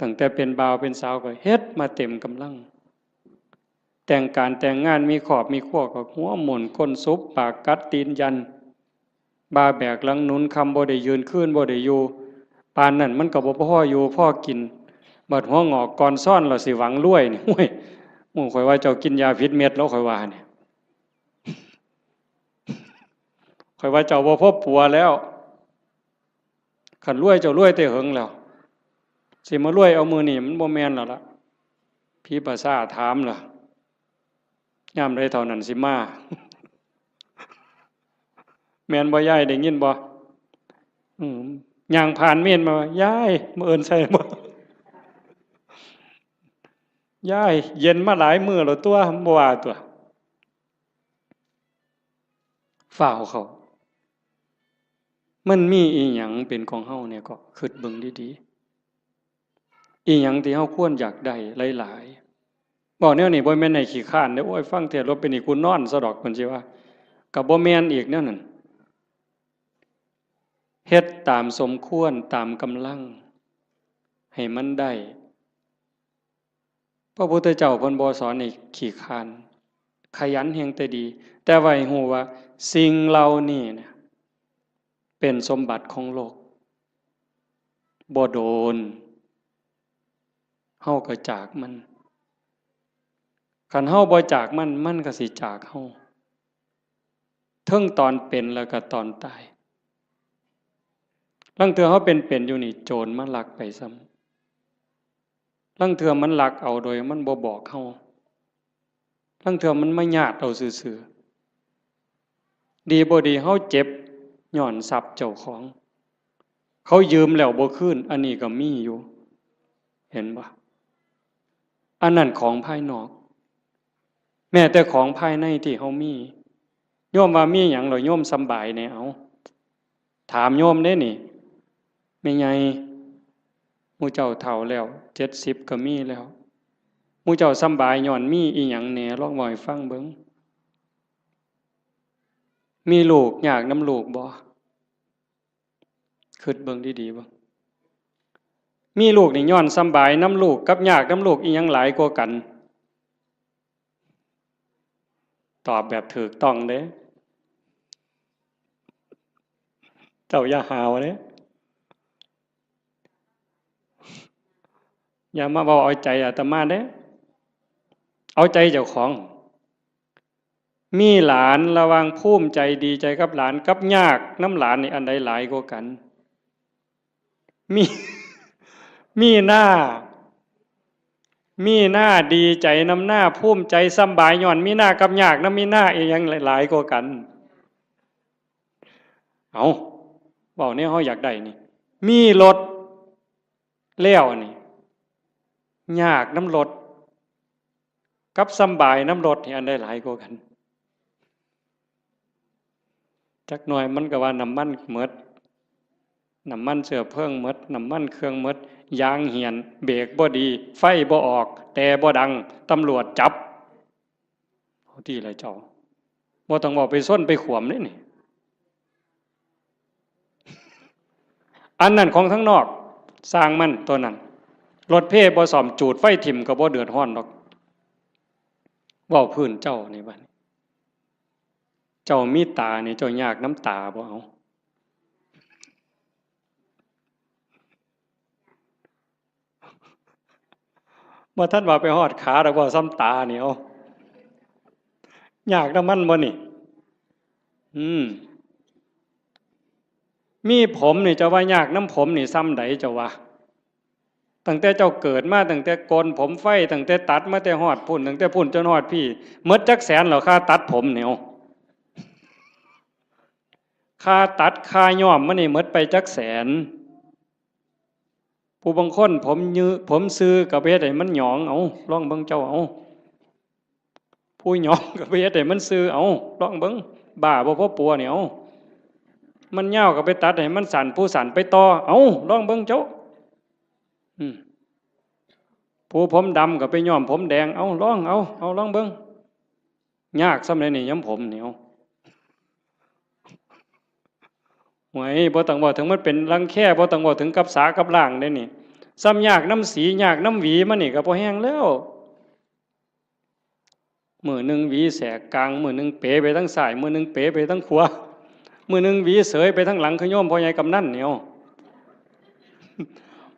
ตั้งแต่เป็นบ่าวเป็นสาวก็เฮ็ดมาเต็มกำลัง แต่งการแต่งงานมีครอบมีครัวก็หัวหมุนก้นสุบปากกัดตีนยัน บ่าแบกหลังหนุน ค่ำบ่ได้ยืน คืนบ่ได้อยู่ ปานนั้นมันก็บ่พออยู่พอกิน บัดหัวงอกก่อนซ้อน เราสิหวังรวยนี่ โอ้ย หมู่ข่อยว่าเจ้ากินยาผิดเม็ดแล้ว ข่อยว่าเนี่ย ข่อยว่าเจ้าบ่พอปัวแล้ว คันรวยเจ้ารวยแต่เหิงแล้ว สิมารวยเอามื้อนี้มันบ่แม่นแล้วล่ะ ผีประสาทถามล่ะ ยามใดเท่านั้นสิมา แม่นบ่ยาย ได้ยินบ่ อืม ย่างผ่านเมนมาว่า ยาย มื้ออื่นใส่บ่ ยาย เย็นมาหลายมื้อแล้วตัว บ่ว่าตัว ฟ้าวเข้า มันมีอีหยังเป็นของเฮาเนี่ยก็คิดเบิ่งดีๆ อีหยังที่เฮาควรอยากได้หลายๆ เว้าแนวนี้บ่แม่นให้ขี้คร้านเด้อ โอ้ย ฟังเทศน์แล้วเป็นนี่กูนอนซะดอก เพิ่นสิว่า ก็บ่แม่นอีกแนวนั้น เฮ็ดตามสมควร ตามกำลัง ให้มันได้ พระพุทธเจ้าเพิ่นบ่สอนให้ขี้คร้าน ขยันแฮงแต่ดี แต่ว่าให้ฮู้ว่าสิ่งเหล่านี้เนี่ย เป็นสมบัติของโลก บ่โดน เฮาก็จากมัน คันเฮาบ่จากมัน มันก็สิจากเฮา เทิงตอนเป็นแล้วก็ตอนตาย ลางเทื่อเฮาเป็นๆ อยู่นี่ โจรมาลักไปซ้ำ ลางเทื่อมันลักเอาโดยมันบ่บอกเฮา ลางเทื่อมันมาญาติเอาซื่อๆ ดีบ่ดีเฮาเจ็บย้อนทรัพย์เจ้าของ เขายืมแล้วบ่คืน อันนี้ก็มีอยู่ เห็นบ่? อันนั้นของภายนอก แม้แต่ของภายในที่เฮามี โยมว่ามีหยังเหรอ โยมสำบายแหน่ เอา ถามโยมเด้นี่ แม่ใหญ่ หมู่เจ้าเฒ่าแล้ว เจ็ดสิบก็มีแล้ว หมู่เจ้าสำบายย้อนมีอีหยังแหน่ ลองเว้าให้ฟังเบิ่ง มีลูกยากนำลูกบ่? คิดเบิ่งดีๆ เบิ่ง มีลูกนี่ย้อนสำบายนำลูกกับยากนำลูกอีหยังหลายกว่ากัน? ตอบแบบถูกต้องเด้ เจ้าอย่าหาวเด้ อย่ามาเว้าเอาใจอาตมาเด้ เอาใจเจ้าของ มีหลานระหว่างภูมิใจดีใจกับหลานกับยากนำหลานนี่อันใดหลายกว่ากัน? มี มีหน้า มีหน้าดีใจนำหน้า ภูมิใจสำบายย้อนมีหน้ากับยากนำมีหน้าอีหยังหลายกว่ากัน? เอา เว้าแนวเฮาอยากได้นี่ มีรถแล้วนี่ ยากนำรถ กับสำบายนำรถนี่อันใดหลายกว่ากัน? จักหน่อยมันก็ว่าน้ำมันหมด น้ำมันเชื้อเพลิงหมด น้ำมันเครื่องหมด ยางเหี่ยน เบรกบ่ดี ไฟบ่ออก แต่บ่ดัง ตำรวจจับ เอาติล่ะเจ้า บ่ต้องเว้าไปชนไปขวมเด้นี่ อันนั้นของทางนอก ซ่างมันตัวนั้น รถเพบ่ซ่อม จูดไฟถิ่มก็บ่เดือดร้อนดอก เว้าพื้นเจ้านี่บัดนี้ เจ้ามีตานี่ เจ้ายากนำตาบ่ เอา บ่ทันว่าไปฮอดขาดอก เว้าซ่ำตานี่ เอา ยากนำมันบ่นี่ อืม มีผมนี่ เจ้าว่ายากนำผมนี่ซ่ำใดเจ้าว่า? ตั้งแต่เจ้าเกิดมา ตั้งแต่โกนผมไฟ ตั้งแต่ตัดมาแต่ฮอดพุ้น ตั้งแต่พุ้นจนฮอดพี้ หมดจักแสนแล้ว ค่าตัดผมนี่ เอา ค่าตัด ค่าย้อมมันนี่หมดไปจักแสน? ผู้บางคนผมยือ ผมซื่อก็ไปเฮ็ดให้มันหยอง เอา ลองเบิ่งเจ้า เอา ผู้หยองก็ไปเฮ็ดให้มันซื่อ เอา ลองเบิ่ง บ้าบ่พอปัวนี่ เอา มันยาวก็ไปตัดให้มันสั้น ผู้สั้นไปต่อ เอา ลองเบิ่งเจ้า อืม ผู้ผมดำก็ไปย้อมผมแดง เอา ลอง เอา เอา ลองเบิ่ง ยากซ่ำใดนี่ ย้อมผมนี่ เอา โอ้ย บ่ต้องเว้าถึงมันเป็นรังแค บ่ต้องเว้าถึงกับสากับล้างเด้นี่ ซ่ำยากนำสี ยากนำหวีมันนี่ก็พอแฮงแล้ว มื้อหนึ่งหวีแสกกลาง มื้อหนึ่งเป๋ไปทางซ้าย มื้อหนึ่งเป๋ไปทางขวา มื้อหนึ่งหวีเสยไปทางหลัง คือโยมพ่อใหญ่กำนันนี่ เอา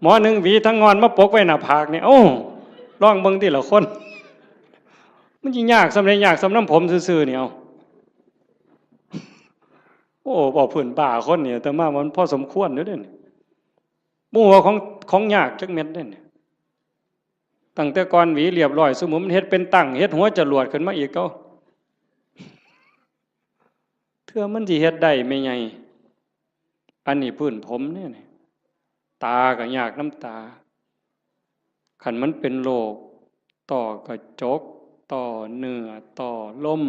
หมอหนึ่งหวีทางงอนมาปกไว้หน้าผากนี่ เอ้า ลองเบิ่งติล่ะคน มันสิยากซ่ำใด ยากซ่ำนำผมซื่อๆ นี่ เอา โอ้ เว้าพื้นบ้าคนนี่ อาตมาว่ามันพอสมควรอยู่เด้นี่ บ่ฮู้ว่าของ ของยากจักเม็ดเด้นี่ ตั้งแต่ก่อนหวีเรียบร้อย ซุมื้อมันเฮ็ดเป็นตั้ง เฮ็ดหัวจรวดขึ้นมาอีก เอ้า เทื่อมันสิเฮ็ดได้แม่ใหญ่ อันนี้พื้นผมเด้นี่ ตาก็ยากนำตา คันมันเป็นโรคต้อกระจก ต้อเนื้อ ต้อลม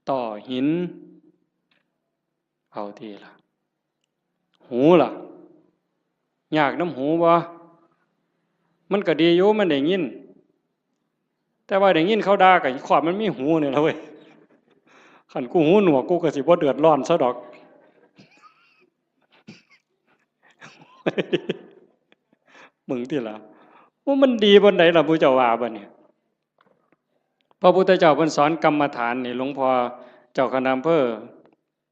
ต้อหิน เอาติล่ะ หูล่ะ ยากนำหูบ่? มันก็ดีอยู่ มันได้ยิน แต่ว่าได้ยินเขาด่าก็ครอบมันมีหูนี่ล่ะเว้ย คันกูหูหนวกกูก็สิบ่เดือดร้อนซะดอก มึงติล่ะ ว่ามันดีปานใดล่ะ ผู้เจ้าว่าบัดนี้ พระพุทธเจ้าเพิ่นสอนกรรมฐานนี่ หลวงพ่อเจ้าคณะอำเภอ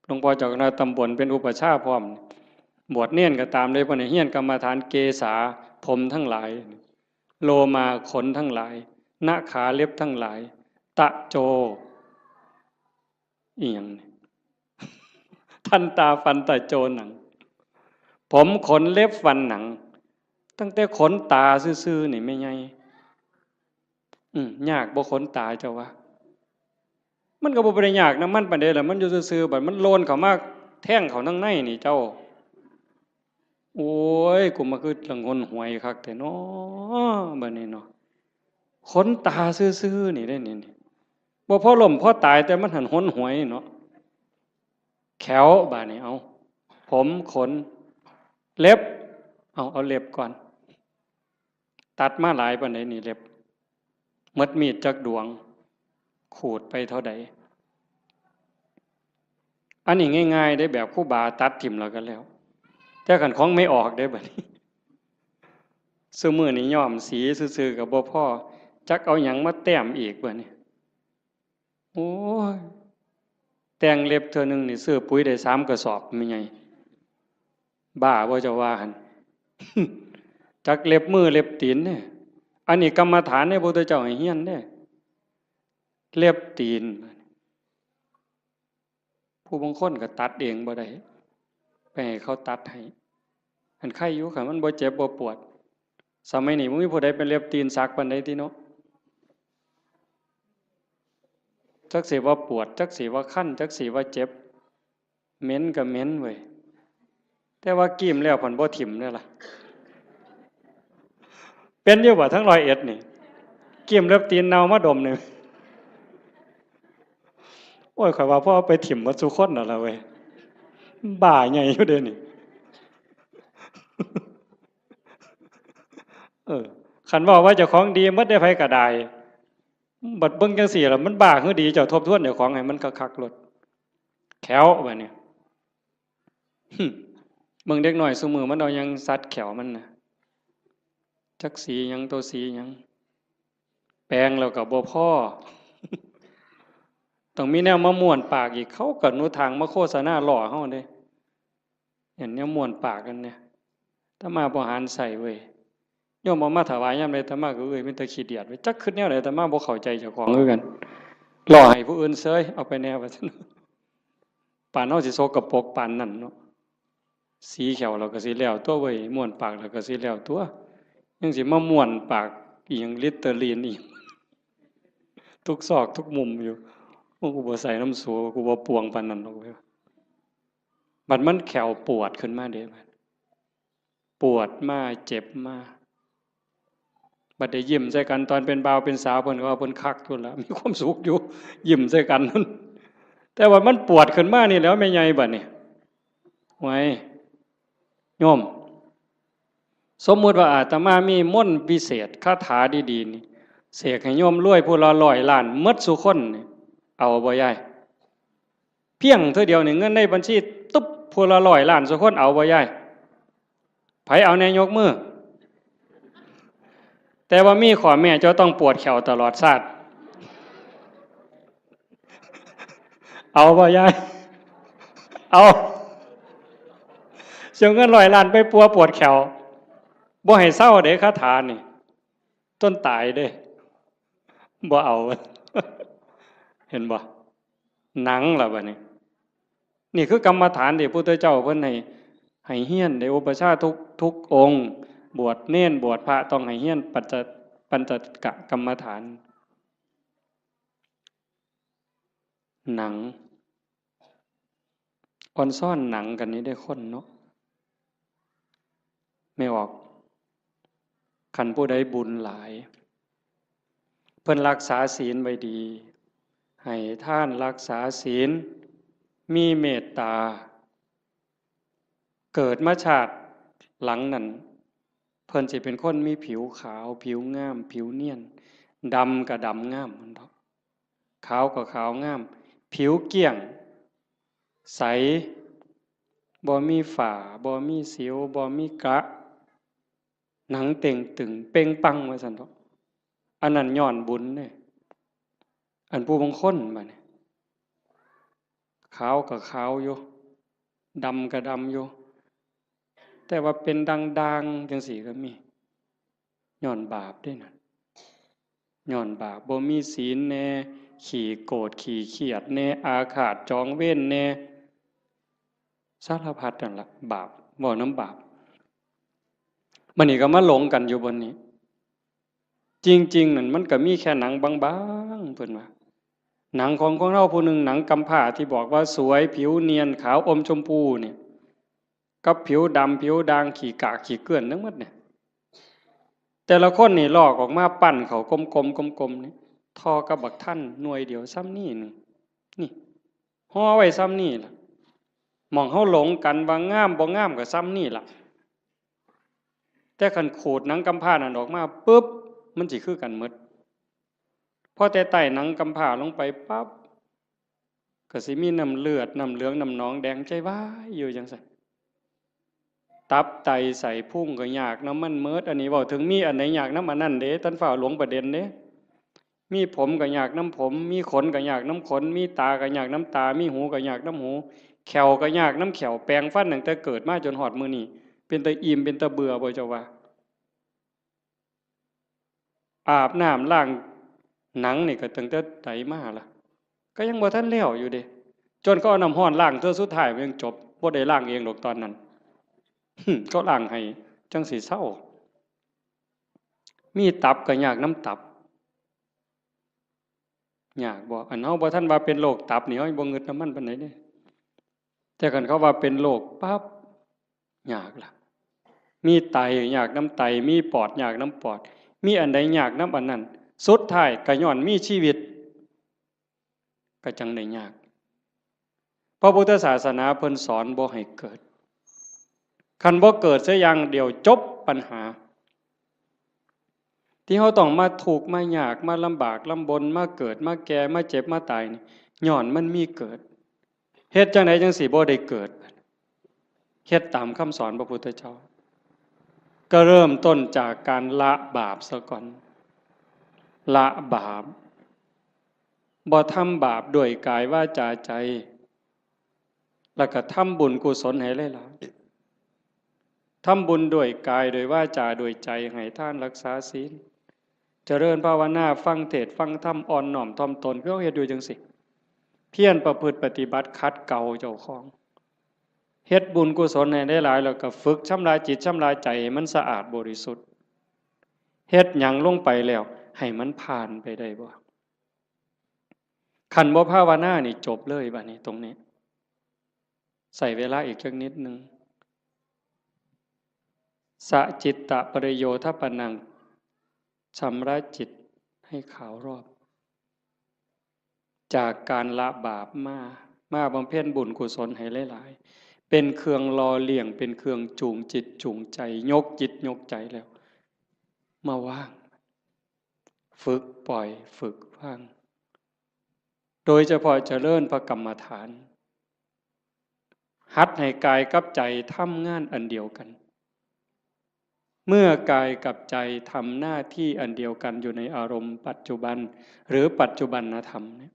หลวงพ่อเจ้าคณะตำบลเป็นอุปัชฌาย์พร้อม บวชเณรก็ตามเลย เพิ่นให้เฮียนกรรมฐาน เกสา ผมทั้งหลาย โลมา ขนทั้งหลาย นะขา เล็บทั้งหลาย ตะโจ อีหยังนี่ ทันตา ฟัน ตะโจ หนัง ผม ขน เล็บ ฟัน หนัง ตั้งแต่ขนตาซื่อๆนี่แม่ใหญ่ อืม ยากบ่ขนตาเจ้าว่า มันก็บ่ได้ยากนำมันปานใดล่ะ มันอยู่ซื่อๆ บัดมันโลนเข้ามาแทงเข้าทางในนี่เจ้า โอ้ย กูมาคือละหนหวยคักแท้น้อ บัดนี้เนาะ ขนตาซื่อๆ นี่เด้นี่ นี่ บ่พอล้มพอตาย แต่มันหั้นหนหวยเนาะ แข้ว บาดนี้ เอา ผม ขน เล็บ เอา เอาเล็บก่อน ตัดมาหลายปานใดนี่เล็บ หมดมีดจักดวง ขูดไปเท่าใด อันนี้ง่ายๆเด้ แบบครูบาตัดถิ่มแล้วก็แล้ว แต่คันของแม่ออกเด้บัดนี้ ซุมื้อนี้ย้อมสีซื่อๆก็บ่พอ จักเอาหยังมาแต้มอีกบัดนี้ โอ้ย แต่งเล็บเทื่อหนึ่งนี่ซื้อปุ๋ยได้สามกระสอบแม่ใหญ่ บ้าบ่เจ้าว่าหั่น จักเล็บมือเล็บตีนเด้ อันนี้กรรมฐานเด้ พระพุทธเจ้าให้เฮียนเด้ เล็บตีน ผู้บางคนก็ตัดเองบ่ได้ ไปให้เขาตัดให้ อันไคอยู่ คันมันบ่เจ็บบ่ปวด สมัยนี้บ่มีผู้ใดเป็นเล็บตีนสักปานใดติเนาะ จักสิว่าปวด จักสิว่าคัน จักสิว่าเจ็บ เหม็นก็เหม็นเว้ย แต่ว่ากีมแล้วพันบ่ถิ่มเด้อล่ะ เป็นอยู่บ่ทั้งร้อยเอ็ดนี่ กีมเล็บตีนเน่ามาดมนี่ โอ้ย ข้อยว่าพอเอาไปถิ่มหมดซุคนนั่นล่ะเว้ย บ้าใหญ่อยู่เด้นี่ เออ คันเว้าว่าเจ้าของดีหมดได้ ไผก็ได้ บัดเบิ่งจังซี่ล่ะ มันบ้าคือดี เจ้าทบทวนเจ้าของให้มันคักๆโลด แข้วบัดนี้ หึ เบิ่งเด็กน้อยซุมื้อมันเอาหยังสัดแข้วมันน่ะ จักสีหยัง ตัวสีหยัง แปรงแล้วก็บ่พอ ต้องมีแนวมาม้วนปากอีก เขาก็หนุทางมาโฆษณาล้อเฮาเด้ เห็นแนวม้วนปากกันเนี่ย อาตมาบ่หันใส่เว้ย โยมเอามาถวายยามใด อาตมาก็เอ้ย มีแต่ขี้เดียดเว้ย จักคิดแนวใด อาตมาบ่เข้าใจเจ้าของคือกัน ล้อให้ผู้อื่นเซย เอาไปแน่ว่าซั่น ปานเฮาสิสกปรกปานนั้นเนาะ สีแข้วเราก็สิแล้วตัวเว้ย ม้วนปากเราก็สิแล้วตัว ยังสิมาม้วนปากอีหยัง ลิตเตอรีนอีหยัง ทุกซอกทุกมุมอยู่ โอ้ กูบ่ใส่น้ำสู กูบ่ปวงปานนั้นดอกเว้ย บัดมันแข้วปวดขึ้นมาเด้ บัดปวดมา เจ็บมา บัดได้ยิ้มใส่กันตอนเป็นบ่าวเป็นสาว เพิ่นก็ว่าเพิ่นคักอยู่ล่ะ มีความสุขอยู่ ยิ้มใส่กัน แต่ว่ามันปวดขึ้นมานี่แหล้วแม่ใหญ่บัดนี้ ไว้ โยม สมมุติว่าอาตมามีมนต์วิเศษ คาถาดีๆนี่ เสกให้โยมรวยผู้ละร้อยล้านหมดซุคนนี่ เอาบ่ยาย เพียงเทื่อเดียวนี่ เงินในบัญชีตุ๊บ ผู้ละร้อยล้านซุคน เอาบ่ยาย ไผเอาแน่ยกมือ แต่ว่ามีข้อแม้ เจ้าต้องปวดแข้วตลอดชาติ เอาบ่ยาย เอา เสียเงินร้อยล้านไปปัวปวดแข้ว บ่ให้เซาเด้ คาถานี่ จนตายเด้ บ่เอา เห็นบ่ หนังล่ะบัดนี้ นี่คือกรรมฐานที่พระพุทธเจ้าเพิ่นให้ ให้เฮียน ได้อุปัชฌาย์ทุก ทุกองค์ บวชเณร บวชพระ ต้องให้เฮียนปัญจ ปัญจกกรรมฐาน หนัง อ่อนซ้อนหนังกันนี่ได้คนเนาะ แม่ออก คันผู้ใดบุญหลาย เพิ่นรักษาศีลไว้ดี ให้ทานรักษาศีล มีเมตตา เกิดมาชาติหลังนั้น เพิ่นสิเป็นคนมีผิวขาว ผิวงาม ผิวเนียน ดำก็ดำงามมันดอก ขาวก็ขาวงาม ผิวเกลี้ยง ใส บ่มีฝ้า บ่มีสิว บ่มีกระ หนังเต่งตึง เป่งปังว่าซั่นดอก อันนั้นย้อนบุญเด้ อันผู้บางคนบัดนี้ ขาวก็ขาวอยู่ ดำก็ดำอยู่ แต่ว่าเป็นด่างๆจังซี่ก็มี ย้อนบาปเด้นั่น ย้อนบาป บ่มีศีลแน่ ขี้โกรธ ขี้เครียดแน่ อาฆาตจองเวรแน่ สารพัดนั่นล่ะ บาป เว้านำบาป บัดนี้ก็มาหลงกันอยู่บนนี้ จริงๆ นั่นมันก็มีแค่หนังบางๆ เพิ่นว่า หนังของคนเฮาผู้หนึ่ง หนังกำพร้าที่บอกว่าสวย ผิวเนียน ขาวอมชมพูเนี่ย กับผิวดำ ผิวด่าง ขี้กากขี้เกลื่อนทั้งหมดเนี่ย แต่ละคนนี่ลอกออกมาปั้นเข้ากลมๆ กลมๆ นี่ ท่อกับบักทันหน่วยเดียวส่ำนี้หนึ่ง นี่ ห่อไว้ส่ำนี้ล่ะ หม่องเฮาหลงกันว่างามบ่งามก็ส่ำนี้ล่ะ แต่คันขูดหนังกำพร้านั่นออกมาปุ๊บ มันสิคือกันหมด พอแต่ไต่หนังกำพร้าลงไปปั๊บ ก็สิมีน้ำเลือด น้ำเหลือง น้ำหนองแดง ใจวายอยู่จั่งซั้น ตับไตไส้พุงก็ยากนำมันหมด อันนี้เว้าถึงมีอันใดยากนำอันนั้นเด้ ท่านฟ้าวหลงประเด็นเด้ มีผมก็ยากนำผม มีขนก็ยากนำขน มีตาก็ยากนำตา มีหูก็ยากนำหู แข้วก็ยากนำแข้ว แปรงฟันตั้งแต่เกิดมาจนฮอดมื้อนี้ เป็นตาอิ่ม เป็นตาเบื่อบ่เจ้าว่า อาบน้ำล้างหนังนี่ก็ตั้งแต่ใดมาล่ะ ก็ยังบ่ทันแล้วอยู่เด้ จนเขาเอาน้ำร้อนล้างเทื่อสุดท้ายมันยังจบ บ่ได้ล้างเองดอกตอนนั้น เขาล้างให้จั่งสิเซา มีตับก็ยากนำตับ ยากบ่ อันเฮาบ่ทันว่าเป็นโรคตับนี่ เฮายังบ่งึดนำมันปานใดเด้ แต่คันเขาว่าเป็นโรคปั๊บ ยากล่ะ มีไตยากนำไต มีปอดยากนำปอด มีอันใดยากนำอันนั้น สุดท้ายก็ย้อนมีชีวิต ก็จั่งได้ยาก พระพุทธศาสนาเพิ่นสอนบ่ให้เกิด คันบ่เกิดเสียอย่างเดียวจบปัญหา ที่เฮาต้องมาทุกข์มายาก มาลำบากลำบน มาเกิด มาแก่ มาเจ็บ มาตายนี่ ย้อนมันมีเกิด เฮ็ดจั่งใดจั่งสิบ่ได้เกิด เฮ็ดตามคำสอนพระพุทธเจ้า ก็เริ่มต้นจากการละบาปซะก่อน ละบาป บ่ทำบาปด้วยกายวาจาใจ แล้วก็ทำบุญกุศลให้หลายๆ ทำบุญด้วยกาย ด้วยวาจา ด้วยใจ ให้ทาน รักษาศีล เจริญภาวนา ฟังเทศน์ฟังธรรม อ่อนน้อมถ่อมตน คือเฮาเฮ็ดอยู่จั่งซี้ เพียรประพฤติปฏิบัติ ขัดเกลาเจ้าของ เฮ็ดบุญกุศลให้หลายๆ แล้วก็ฝึกชำระจิตชำระใจให้มันสะอาดบริสุทธิ์ เฮ็ดหยังลงไปแล้ว ให้มันผ่านไปได้บ่ คันบ่ภาวนานี่จบเลยบัดนี้ตรงนี้ ใช้เวลาอีกจักนิดหนึ่ง สะจิตตะปริโยทัปปนัง ชำระจิตให้ขาวรอบ จากการละบาปมา มาบำเพ็ญบุญกุศลให้หลายๆ เป็นเครื่องหล่อเลี้ยง เป็นเครื่องจูงจิตจูงใจ ยกจิตยกใจแล้ว มาวาง ฝึกปล่อย ฝึกวาง โดยเฉพาะเจริญพระกรรมฐาน หัดให้กายกับใจทำงานอันเดียวกัน เมื่อกายกับใจทำหน้าที่อันเดียวกันอยู่ในอารมณ์ปัจจุบัน หรือปัจจุบันธรรมเนี่ย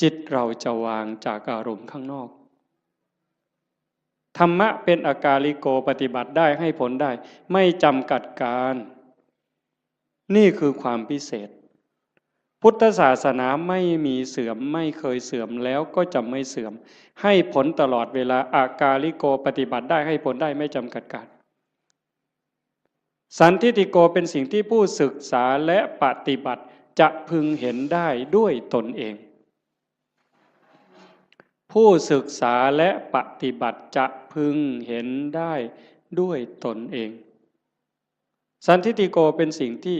จิตเราจะวางจากอารมณ์ข้างนอก ธรรมะเป็นอากาลิโก ปฏิบัติได้ ให้ผลได้ ไม่จำกัดการ นี่คือความพิเศษ พุทธศาสนาไม่มีเสื่อม ไม่เคยเสื่อม แล้วก็จะไม่เสื่อม ให้ผลตลอดเวลา อากาลิโก ปฏิบัติได้ ให้ผลได้ ไม่จำกัดการ สันทิฏฐิโก เป็นสิ่งที่ผู้ศึกษาและปฏิบัติจะพึงเห็นได้ด้วยตนเอง ผู้ศึกษาและปฏิบัติจะพึงเห็นได้ด้วยตนเอง สันทิฏฐิโก เป็นสิ่งที่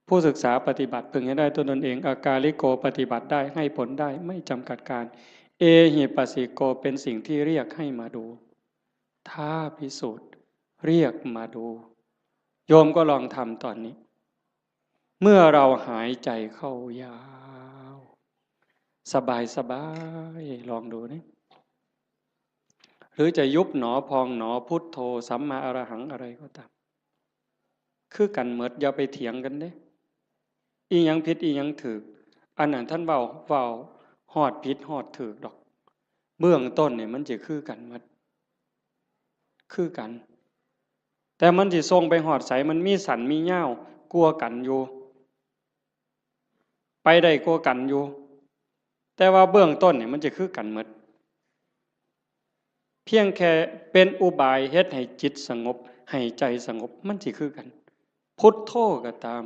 ผู้ศึกษาปฏิบัติพึงให้ได้ด้วยตนเอง อากาลิโก ปฏิบัติได้ ให้ผลได้ ไม่จำกัดการ เอหิปัสสิโก เป็นสิ่งที่เรียกให้มาดู ท้าพิสูจน์ เรียกมาดู โยมก็ลองทำตอนนี้ เมื่อเราหายใจเข้ายาว สบายสบาย ลองดูนี่ หรือจะยุบหนอพองหนอ พุทโธ สัมมาอรหัง อะไรก็ตาม คือกันหมด อย่าไปเถียงกันเด้ อีหยังผิดอีหยังถูก อันนั้นท่านเว้า เว้าฮอดผิดฮอดถูกดอก เบื้องต้นนี่มันจะคือกันหมด คือกัน แต่มันสิส่งไปฮอดไส มันมีสั้นมียาวกว่ากันอยู่ ไปได้กว่ากันอยู่ แต่ว่าเบื้องต้นนี่มันจะคือกันหมด พียงแค่เป็นอุบายเฮ็ดให้จิตสงบ ให้ใจสงบ มันสิคือกัน พุทโธก็ตาม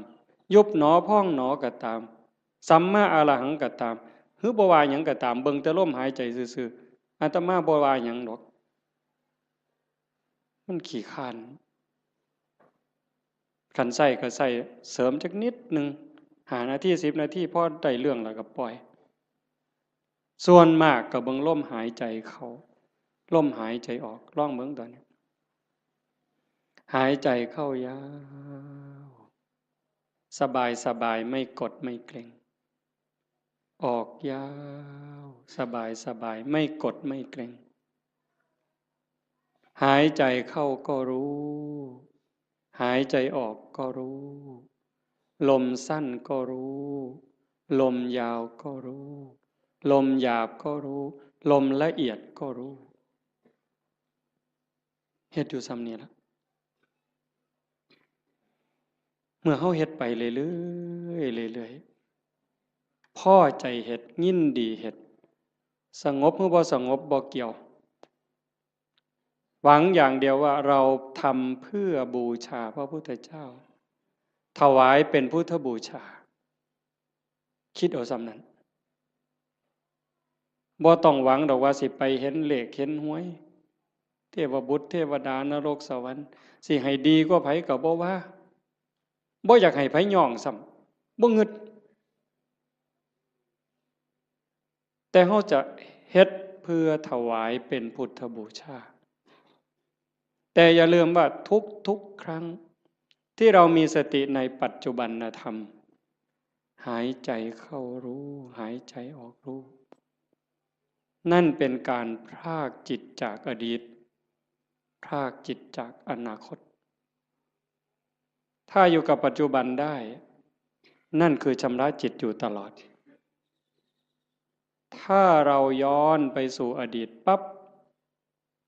ยุบหนอพองหนอก็ตาม สัมมาอรหังก็ตาม หรือบ่ว่าหยังก็ตาม เบิ่งแต่ลมหายใจซื่อๆ อาตมาบ่ว่าหยังดอก มันขี้คร้าน คันใช้ก็ใช้เสริมจักนิดหนึ่ง ห้านาที สิบนาที พอได้เรื่องแล้วก็ปล่อย ส่วนมากก็เบิ่งลมหายใจเข้า ลมหายใจออก ลองเบิ่งตอนนี้ หายใจเข้ายาว สบายสบาย ไม่กดไม่เกร็ง ออกยาว สบายสบาย ไม่กดไม่เกร็ง หายใจเข้าก็รู้ หายใจออกก็รู้ ลมสั้นก็รู้ ลมยาวก็รู้ ลมหยาบก็รู้ ลมละเอียดก็รู้ เฮ็ดอยู่ส่ำนี้ล่ะ เมื่อเฮาเฮ็ดไปเรื่อยๆ เรื่อยๆ พอใจเฮ็ด ยินดีเฮ็ด สงบหรือบ่สงบบ่เกี่ยว หวังอย่างเดียวว่าเราทำเพื่อบูชาพระพุทธเจ้า ถวายเป็นพุทธบูชา คิดเอาส่ำนั้น บ่ต้องหวังดอกว่าสิไปเห็นเลขเห็นหวย เทวบุตรเทวดานรกสวรรค์ สิให้ดีกว่าไผก็บ่ว่า บ่อยากให้ไผย่องซ้ำ บ่งึด แต่เฮาจะเฮ็ดเพื่อถวายเป็นพุทธบูชา แต่อย่าลืมว่าทุกๆ ครั้งที่เรามีสติในปัจจุบันธรรม หายใจเข้ารู้ หายใจออกรู้ นั่นเป็นการพรากจิตจากอดีต พรากจิตจากอนาคต ถ้าอยู่กับปัจจุบันได้ นั่นคือชำระจิตอยู่ตลอด ถ้าเราย้อนไปสู่อดีตปั๊บ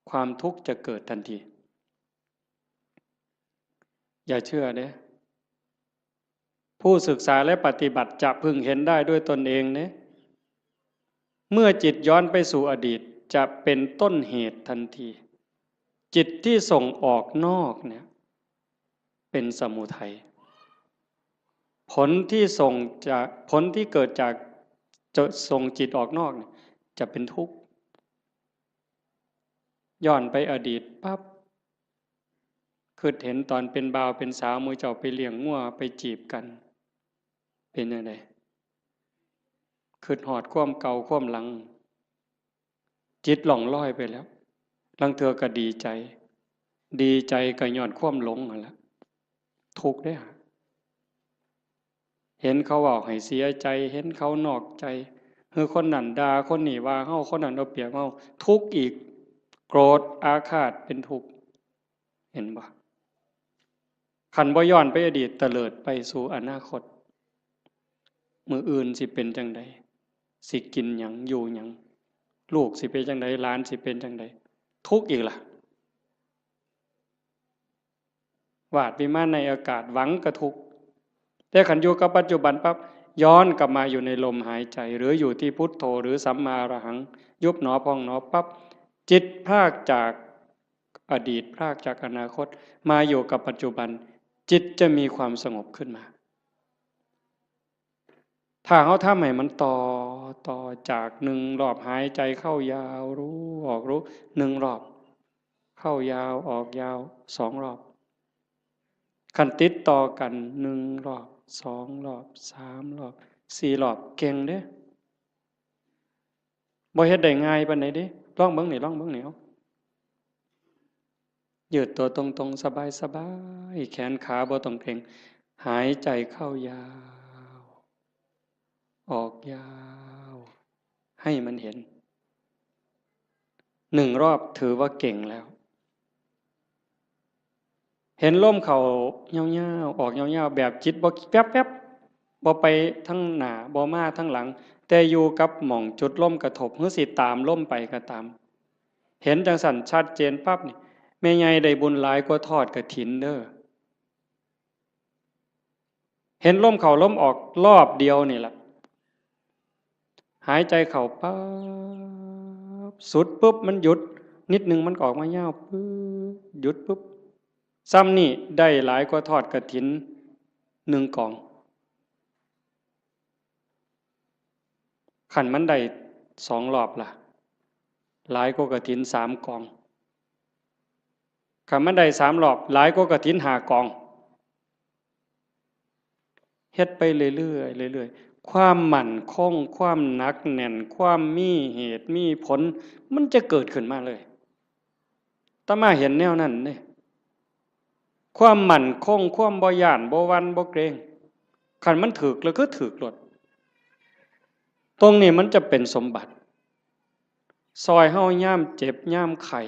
ความทุกข์จะเกิดทันที อย่าเชื่อเด้ ผู้ศึกษาและปฏิบัติจะพึงเห็นได้ด้วยตนเองเด้ เมื่อจิตย้อนไปสู่อดีต จะเป็นต้นเหตุทันที จิตที่ส่งออกนอกเนี่ย เป็นสมุทัย ผลที่ส่งจาก ผลที่เกิดจากจะส่งจิตออกนอกเนี่ย จะเป็นทุกข์ ย้อนไปอดีตปั๊บ คิดเห็นตอนเป็นบ่าวเป็นสาว หมู่เจ้าไปเลี้ยงงัวไปจีบกัน เป็นจั่งใด คิดฮอดความเก่าความหลัง จิตล่องลอยไปแล้ว ลางเทื่อก็ดีใจ ดีใจก็ย้อนความหลงนั่นแหละ ทุกข์เด้อ เห็นเขาเว้าให้เสียใจ เห็นเขานอกใจ หรือคนนั้นด่า คนนี้ว่าเฮา คนนั้นเอาเปรียบเฮา ทุกข์อีก โกรธอาฆาตเป็นทุกข์ เห็นบ่ คันบ่ย้อนไปอดีต เตลิดไปสู่อนาคต มื้ออื่นสิเป็นจั่งใด สิกินหยัง อยู่หยัง ลูกสิเป็นจั่งใด หลานสิเป็นจั่งใด ทุกข์อีกล่ะ วาดวิมานในอากาศ หวังก็ทุกข์ แต่คันอยู่กับปัจจุบันปั๊บ ย้อนกลับมาอยู่ในลมหายใจ หรืออยู่ที่พุทโธ หรือสัมมาอรหัง ยุบหนอพองหนอปั๊บ จิตพรากจากอดีต พรากจากอนาคต มาอยู่กับปัจจุบัน จิตจะมีความสงบขึ้นมา ถ้าเฮาทำให้มันต่อ ต่อจากหนึ่งรอบหายใจเข้ายาวรู้ ออกรู้ หนึ่งรอบ เข้ายาว ออกยาว สองรอบ คันติดต่อกัน หนึ่งรอบ สองรอบ สามรอบ สี่รอบ เก่งเด้ บ่เฮ็ดได้ง่ายปานใดเด้ ลองเบิ่งนี่ ลองเบิ่งนี่ เอา ยืดตัวตรงๆ สบายๆ แขนขาบ่ต้องเกร็ง หายใจเข้ายาว ออกยาว ให้มันเห็น หนึ่งรอบถือว่าเก่งแล้ว เห็นลมเข้ายาวๆ ออกยาวๆ แบบจิตบ่แวบๆ บ่ไปทางหน้า บ่มาทางหลัง แต่อยู่กับหม่องจุดลมกระทบ หรือสิตามลมไปก็ตาม เห็นจั่งซั้นชัดเจนปั๊บนี่ แม่ใหญ่ได้บุญหลายกว่าทอดกฐินเด้อ เห็นลมเข้าลมออกรอบเดียวนี่ล่ะ หายใจเข้าปั๊บ สุดปุ๊บมันหยุด นิดหนึ่งมันก็ออกมายาวปึ๊บ หยุดปึ๊บ ซ้ำนี่ได้หลายกว่าทอดกฐินหนึ่งกอง คันมันได้สองรอบล่ะ หลายกว่ากฐินสามกอง คันมันได้สามรอบ หลายกว่ากฐินห้ากอง เฮ็ดไปเรื่อยๆ เรื่อยๆ ความมั่นคง ความหนักแน่น ความมีเหตุมีผล มันจะเกิดขึ้นมาเลย อาตมาเห็นแนวนั้นเด้ ความมั่นคง ความบ่ย้าน บ่หวั่น บ่เกรง คันมันถืกแล้วคือถืกโลด ตรงนี้มันจะเป็นสมบัติ ซอยเฮายามเจ็บ ยามไข้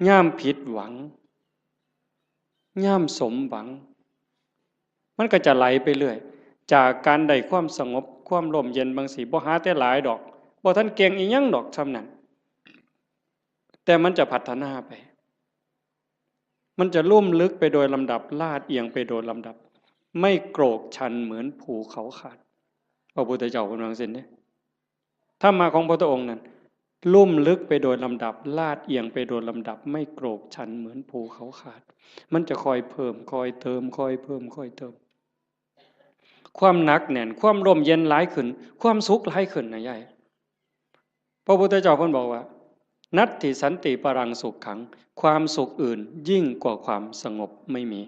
ยามผิดหวัง ยามสมหวัง มันก็จะไหลไปเรื่อย จากการได้ความสงบ ความร่มเย็นบางสิ บ่หาแต่หลายดอก บ่ทันเก่งอีหยังดอกส่ำนั้น แต่มันจะพัฒนาไป มันจะลุ่มลึกไปโดยลำดับ ลาดเอียงไปโดยลำดับ ไม่โกรกชันเหมือนภูเขาขาด พระพุทธเจ้าเพิ่นว่าจั่งซี้เด้ ธรรมะของพระพุทธองค์นั้น ลุ่มลึกไปโดยลำดับ ลาดเอียงไปโดยลำดับ ไม่โกรกชันเหมือนภูเขาขาด มันจะค่อยเพิ่ม ค่อยเติม ค่อยเพิ่ม ค่อยเติม ความหนักแน่น ความร่มเย็นหลายขึ้น ความสุขหลายขึ้นนะยาย พระพุทธเจ้าเพิ่นบอกว่า นัตถิสันติปรังสุขขัง ความสุขอื่นยิ่งกว่าความสงบไม่มี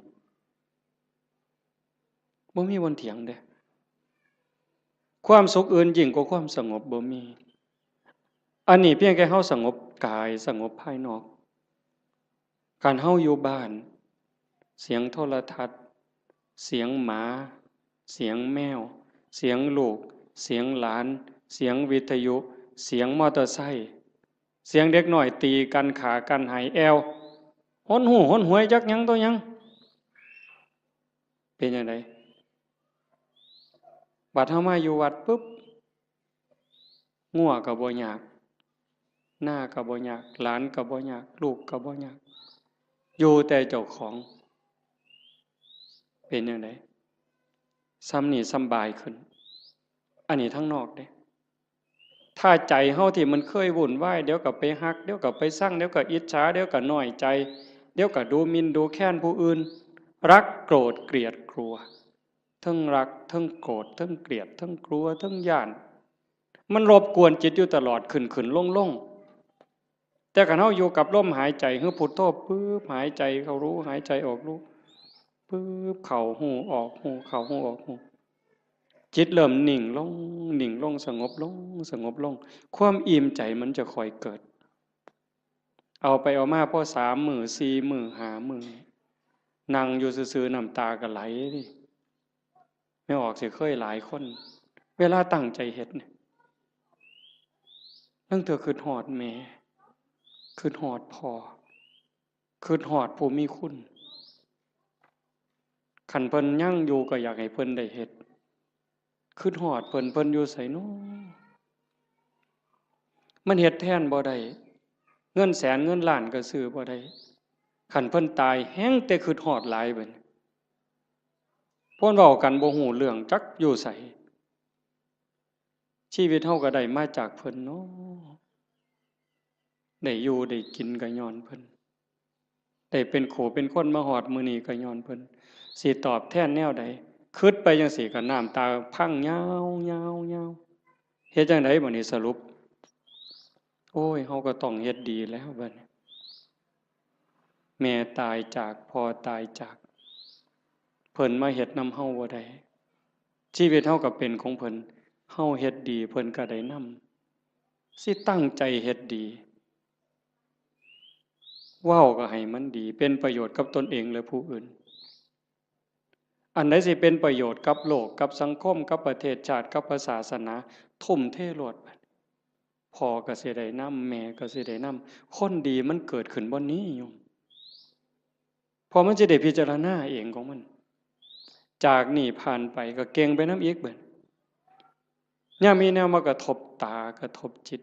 บ่มีบ่อนเถียงเด้ ความสุขอื่นยิ่งกว่าความสงบบ่มี อันนี้เพียงแค่เฮาสงบกาย สงบภายนอก คันเฮาอยู่บ้าน เสียงโทรทัศน์ เสียงหมา เสียงแมว เสียงลูก เสียงหลาน เสียงวิทยุ เสียงมอเตอร์ไซค์ เสียงเด็กน้อยตีกัน ฆ่ากัน ไห้แอ่ว หนหู้หนหวยจักหยังต่อหยัง เป็นจั่งใด บัดเฮามาอยู่วัดปุ๊บ งัวก็บ่ยาก นาก็บ่ยาก หลานก็บ่ยาก ลูกก็บ่ยาก อยู่แต่เจ้าของ เป็นจั่งใด ส่ำนี้สำบายขึ้น อันนี้ทางนอกเด้ ถ้าใจเฮาที่มันเคยวุ่นวาย เดี๋ยวก็ไปฮัก เดี๋ยวก็ไปซัง เดี๋ยวก็อิจฉา เดี๋ยวก็น้อยใจ เดี๋ยวก็ดูหมิ่นดูแคลนผู้อื่น รักโกรธเกลียดกลัว เทิงรัก เทิงโกรธ เทิงเกลียด เทิงกลัว เทิงย้าน มันรบกวนจิตอยู่ตลอด ขึ้นๆ ลงๆ แต่คันเฮาอยู่กับลมหายใจ คือพุทโธปึ๊บ หายใจเข้ารู้ หายใจออกรู้ ปึ๊บ เข้าฮู้ ออกฮู้ เข้าฮู้ ออกฮู้ จิตเริ่มนิ่งลง นิ่งลง สงบลง สงบลง ความอิ่มใจมันจะค่อยเกิด เอาไปเอามาพอสามมื้อ สี่มื้อ ห้ามื้อ นั่งอยู่ซื่อๆ น้ำตาก็ไหลเด้ แม่ออกสิเคยหลายคน เวลาตั้งใจเฮ็ดเนี่ย ลางเทื่อคิดฮอดแม่ คิดฮอดพ่อ คิดฮอดผู้มีคุณ คันเพิ่นยังอยู่ก็อยากให้เพิ่นได้เฮ็ด คิดฮอดเพิ่น เพิ่นอยู่ไสน้อ มันเฮ็ดแทนบ่ได้ เงินแสนเงินล้านก็ซื้อบ่ได้ คันเพิ่นตายแฮ่งแต่คิดฮอดหลายบัดนี้ เพิ่นเว้ากันบ่ฮู้เรื่อง จักอยู่ไส ชีวิตเฮาก็ได้มาจากเพิ่นเนาะ ได้อยู่ได้กินก็ญ้อนเพิ่น ได้เป็นคู่เป็นคนมาฮอดมื้อนี้ก็ญ้อนเพิ่น สิตอบแทนแนวใด คิดไปจั่งซี้ก็น้ำตาพังยาวๆๆ เฮ็ดจั่งใดบัดนี้สรุป โอ้ย เฮาก็ต้องเฮ็ดดีแล้วบัดนี้ แม่ตายจาก พ่อตายจาก เพิ่นมาเฮ็ดนำเฮาบ่ได้ ชีวิตเฮาก็เป็นของเพิ่น เฮาเฮ็ดดี เพิ่นก็ได้นำ สิตั้งใจเฮ็ดดี เว้าก็ให้มันดี เป็นประโยชน์กับตนเองและผู้อื่น อันใดสิเป็นประโยชน์กับโลก กับสังคม กับประเทศชาติ กับพระศาสนา ทุ่มเทโลด พ่อก็สิได้นำ แม่ก็สิได้นำ คนดีมันเกิดขึ้นบ่อนนี้โยม เพราะมันสิได้พิจารณาเองของมัน จากนี้ผ่านไปก็เก่งไปนำอีกบัด ยามมีแนวมากระทบตา กระทบจิต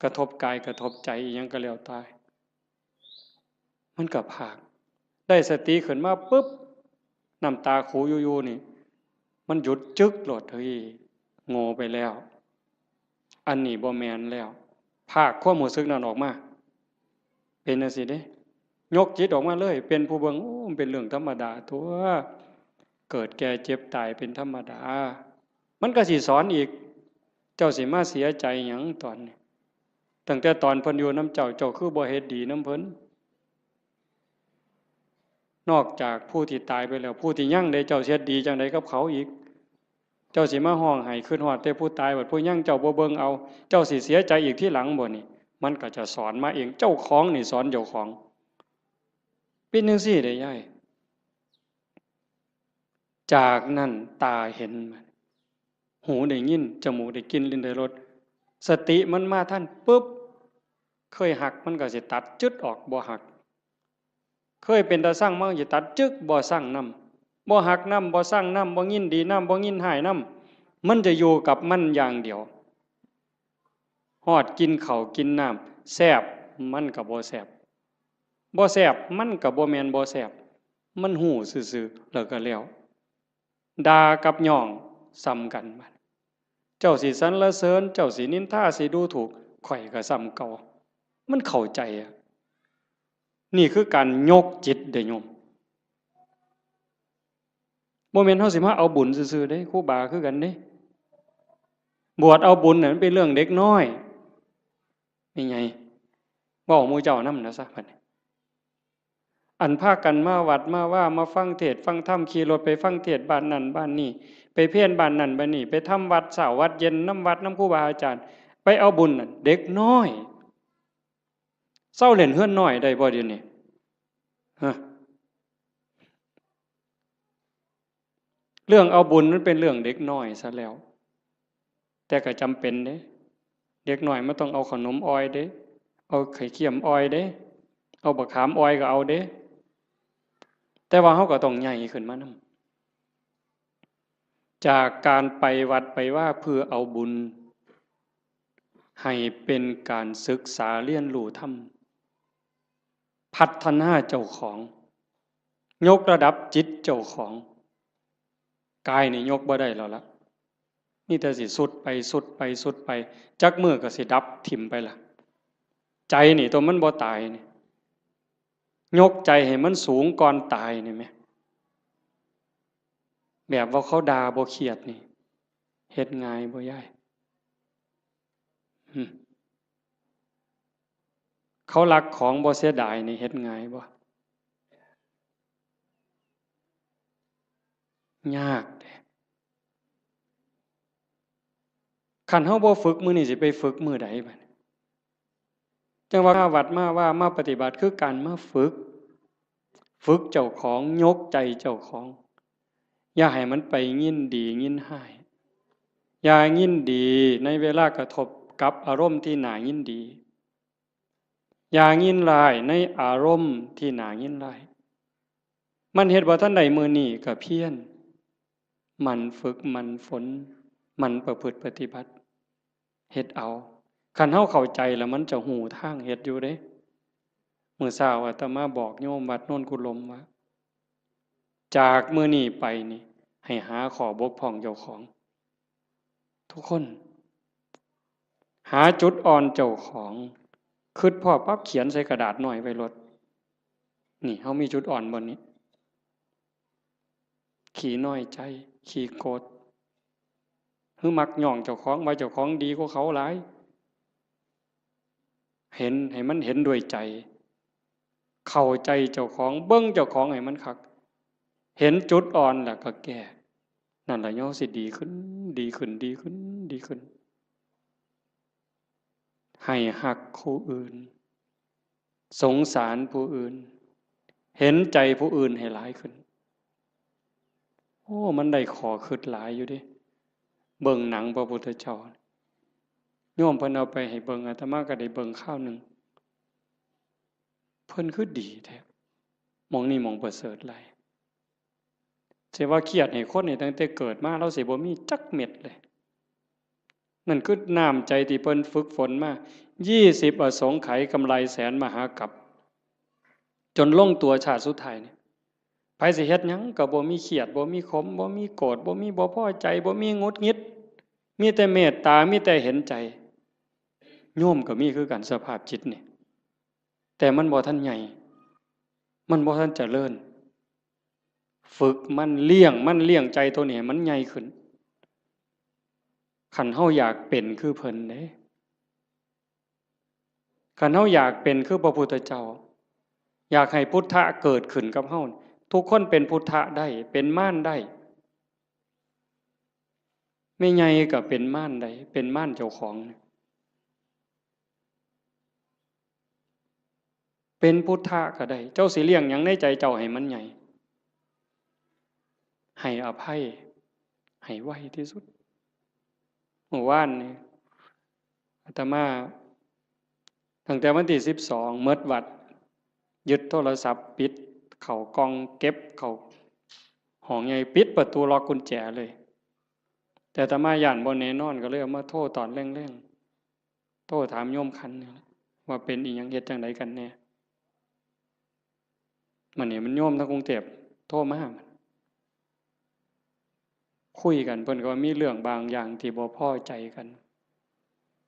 กระทบกาย กระทบใจ อิหยังก็แล้วแต่ มันก็พาก ได้สติขึ้นมาปุ๊บ น้ำตาคูอยู่ๆ นี่ มันหยุดจึ๊กโลด เฮ้ย โง่ไปแล้ว อันนี้บ่แม่นแล้ว พากความรู้สึกนั้นออกมา เป็นจั่งซี้เด้ ยกจิตออกมาเลย เป็นผู้เบิ่ง โอ้ มันเป็นเรื่องธรรมดาตั๊ว เกิดแก่เจ็บตายเป็นธรรมดา มันก็สิสอนอีก เจ้าสิมาเสียใจหยังตอนนี้ ตั้งแต่ตอนเพิ่นอยู่นำเจ้า เจ้าคือบ่เฮ็ดดีนำเพิ่น นอกจากผู้ที่ตายไปแล้ว ผู้ที่ยังเด้ เจ้าสิเฮ็ดดีจั่งใดกับเขาอีก เจ้าสิมาฮ้องไห้คิดฮอดแต่ผู้ตาย บัดผู้ยังเจ้าบ่เบิ่งเอา เจ้าสิเสียใจอีกทีหลังบ่นี่ มันก็จะสอนมาเอง เจ้าของนี่สอนเจ้าของ เป็นจั่งซี้เด้ยาย จากนั้นตาเห็น หูได้ยิน จมูกได้กลิ่น ลิ้นได้รส สติมันมาทันปุ๊บ เคยฮักมันก็สิตัดจึ๊ดออก บ่ฮัก เคยเป็นตาซังมันก็สิตัดจึ๊ก บ่ซังนำ บ่ฮักนำ บ่ซังนำ บ่ยินดีนำ บ่ยินร้ายนำ มันจะอยู่กับมันอย่างเดียว ฮอดกินข้าวกินน้ำ แซ่บ มันก็บ่แซ่บ บ่แซ่บ มันก็บ่แม่นบ่แซ่บ มันฮู้ซื่อๆ แล้วก็แล้ว ด่ากับย้องส่ำกัน บัดเจ้าสิสรรเสริญ เจ้าสินินทา สิดูถูก ข้อยก็ส่ำเก่า มันเข้าใจอะ นี่คือการยกจิตเด้โยม บ่แม่นเฮาสิมาเอาบุญซื่อๆเด้ ครูบาคือกันเด้ บวชเอาบุญน่ะมันเป็นเรื่องเด็กน้อย แม่ใหญ่ เว้าหมู่เจ้านำนะซะ บัดนี้ อันพากันมาวัดมาวา มาฟังเทศน์ฟังธรรม ขี่รถไปฟังเทศน์บ้านนั่นบ้านนี่ ไปเพลบ้านนั่นบ้านนี่ ไปทำวัดเช้าวัดเย็นนำวัดนำครูบาอาจารย์ ไปเอาบุญน่ะ เด็กน้อย เซาเล่นเฮือนน้อยได้บ่เดี๋ยวนี้ ฮะ เรื่องเอาบุญมันเป็นเรื่องเด็กน้อยซะแล้ว แต่ก็จำเป็นเด้ เด็กน้อยมันต้องเอาขนมอ่อยเด้ เอาไข่เค็มอ่อยเด้ เอาบักขามอ่อยก็เอาเด้ แต่ว่าเฮาก็ต้องใหญ่ขึ้นมานำ จากการไปวัดไปวาเพื่อเอาบุญ ให้เป็นการศึกษาเรียนรู้ธรรม พัฒนาเจ้าของ ยกระดับจิตเจ้าของ กายนี่ยกบ่ได้แล้วละ มีแต่สิทรุดไป ทรุดไป ทรุดไป จักมื้อก็สิดับถิ่มไปละ ใจนี่ตัวมันบ่ตายนี่ ยกใจให้มันสูงก่อนตายนี่แหม แบบว่าเขาด่าบ่เคียดนี่ เฮ็ดง่ายบ่ยาย หึ เขาลักของบ่เสียดายนี่เฮ็ดง่ายบ่ ยากเด้ คันเฮาบ่ฝึกมื้อนี้สิไปฝึกมื้อใดบัดนี้ จั่งว่ามาวัดมาวา มาปฏิบัติคือการมาฝึก ฝึกเจ้าของ ยกใจเจ้าของ อย่าให้มันไปยินดียินร้าย อย่ายินดีในเวลากระทบกับอารมณ์ที่น่ายินดี อย่ายินร้ายในอารมณ์ที่น่ายินร้าย มันเฮ็ดบ่ทันได้มื้อนี้ก็เพียร หมั่นฝึก หมั่นฝน หมั่นประพฤติปฏิบัติ เฮ็ดเอา คันเฮาเข้าใจแล้วมันจะฮู้ทางเฮ็ดอยู่เด้ มื้อเช้าอาตมาบอกโยมวัดโนนกุลมว่า จากมื้อนี้ไปนี่ ให้หาข้อบกพร่องเจ้าของ ทุกคน หาจุดอ่อนเจ้าของ คิดพ้อปั๊บเขียนใส่กระดาษน้อยไว้โลด นี่ เฮามีจุดอ่อนบ่นี้ ขี้น้อยใจ ขี้โกรธ หรือมักย้องเจ้าของว่าเจ้าของดีกว่าเขาหลาย เห็น ให้มันเห็นด้วยใจ เข้าใจเจ้าของ เบิ่งเจ้าของให้มันคัก เห็นจุดอ่อนแล้วก็แก้ นั่นล่ะเฮาสิดีขึ้น ดีขึ้น ดีขึ้น ดีขึ้น ให้ฮักผู้อื่น สงสารผู้อื่น เห็นใจผู้อื่นให้หลายขึ้น โอ้ มันได้ข้อคิดหลายอยู่เด้ เบิ่งหนังพระพุทธเจ้า โยมเพิ่นเอาไปให้เบิ่ง อาตมาก็ได้เบิ่งคราวหนึ่ง เพิ่นคือดีแท้ หม่องนี้หม่องประเสริฐหลาย สิว่าเครียดให้คนนี่ตั้งแต่เกิดมา ลาวสิบ่มีจักเม็ดเลย นั่นคือน้ำใจที่เพิ่นฝึกฝนมา ยี่สิบอสงไขยกำไรแสนมหากัป จนลงตัวชาติสุดท้ายนี่ ไผสิเฮ็ดหยังก็บ่มีเครียด บ่มีขม บ่มีโกรธ บ่มีบ่พอใจ บ่มีหงุดหงิด มีแต่เมตตา มีแต่เห็นใจ โยมก็มีคือกันสภาพจิตนี่ แต่มันบ่ทันใหญ่ มันบ่ทันเจริญ ฝึกมัน เลี้ยงมัน เลี้ยงใจตัวนี้ให้มันใหญ่ขึ้น คันเฮาอยากเป็นคือเพิ่นเด้ คันเฮาอยากเป็นคือพระพุทธเจ้า อยากให้พุทธะเกิดขึ้นกับเฮา ทุกคนเป็นพุทธะได้ เป็นมารได้ แม่ใหญ่ก็เป็นมารได้ เป็นมารเจ้าของ เป็นพุทธะก็ได้ เจ้าสิเลี้ยงหยังในใจเจ้าให้มันใหญ่ ให้อภัย ให้ไวที่สุด เมื่อวานนี่ อาตมา ตั้งแต่วันที่สิบสอง หมดวัด ยึดโทรศัพท์ ปิดเข้ากล่อง เก็บเข้าห้องใหญ่ ปิดประตู ล็อกกุญแจเลย แต่อาตมาย้านบ่แน่นอน ก็เลยเอามาโทรตอนแลงๆ โทรถามโยมขันนี่แหละ ว่าเป็นอีหยัง เฮ็ดจั่งใดกันแน่ มื้อนี้มันโยมทางกรุงเทพฯโทรมา คุยกัน เพิ่นก็ว่ามีเรื่องบางอย่างที่บ่พอใจกัน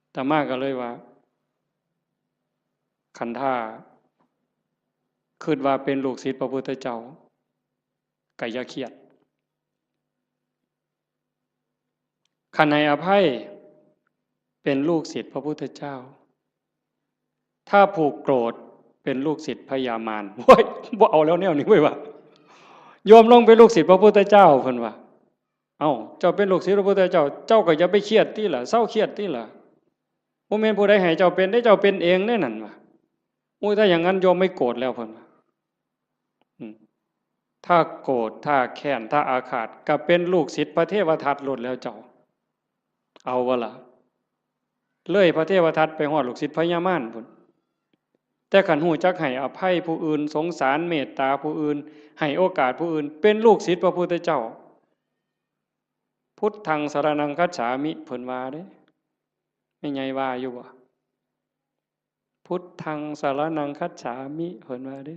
อาตมาก็เลยว่า คันถ้าคิดว่าเป็นลูกศิษย์พระพุทธเจ้า ก็อย่าเครียด คันให้อภัย เป็นลูกศิษย์พระพุทธเจ้า ถ้าผูกโกรธ เป็นลูกศิษย์พญามาร โอ้ย บ่เอาแล้วแนวนี้เว้ยว่ะ โยมลงเป็นลูกศิษย์พระพุทธเจ้า เพิ่นว่า เอ้า เจ้าเป็นลูกศิษย์พระพุทธเจ้า เจ้าก็อย่าไปเครียดติล่ะ เซาเครียดติล่ะ บ่แม่นผู้ใดให้เจ้าเป็นเด้ เจ้าเป็นเองเด้นั่นว่ะ โอ้ย ถ้าอย่างนั้นโยมไม่โกรธแล้ว เพิ่นว่า อืม ถ้าโกรธ ถ้าแค้น ถ้าอาฆาต ก็เป็นลูกศิษย์พระเทวทัตโลดแล้วเจ้า เอาบ่ล่ะ เลยพระเทวทัตไปฮอดลูกศิษย์พญามารพุ้น แต่คันฮู้จักให้อภัยผู้อื่น สงสารเมตตาผู้อื่น ให้โอกาสผู้อื่น เป็นลูกศิษย์พระพุทธเจ้า พุทธังสรณังคัจฉามิ เพิ่นว่าเด้ แม่ใหญ่ว่าอยู่บ่ พุทธังสรณังคัจฉามิ เพิ่นว่าเด้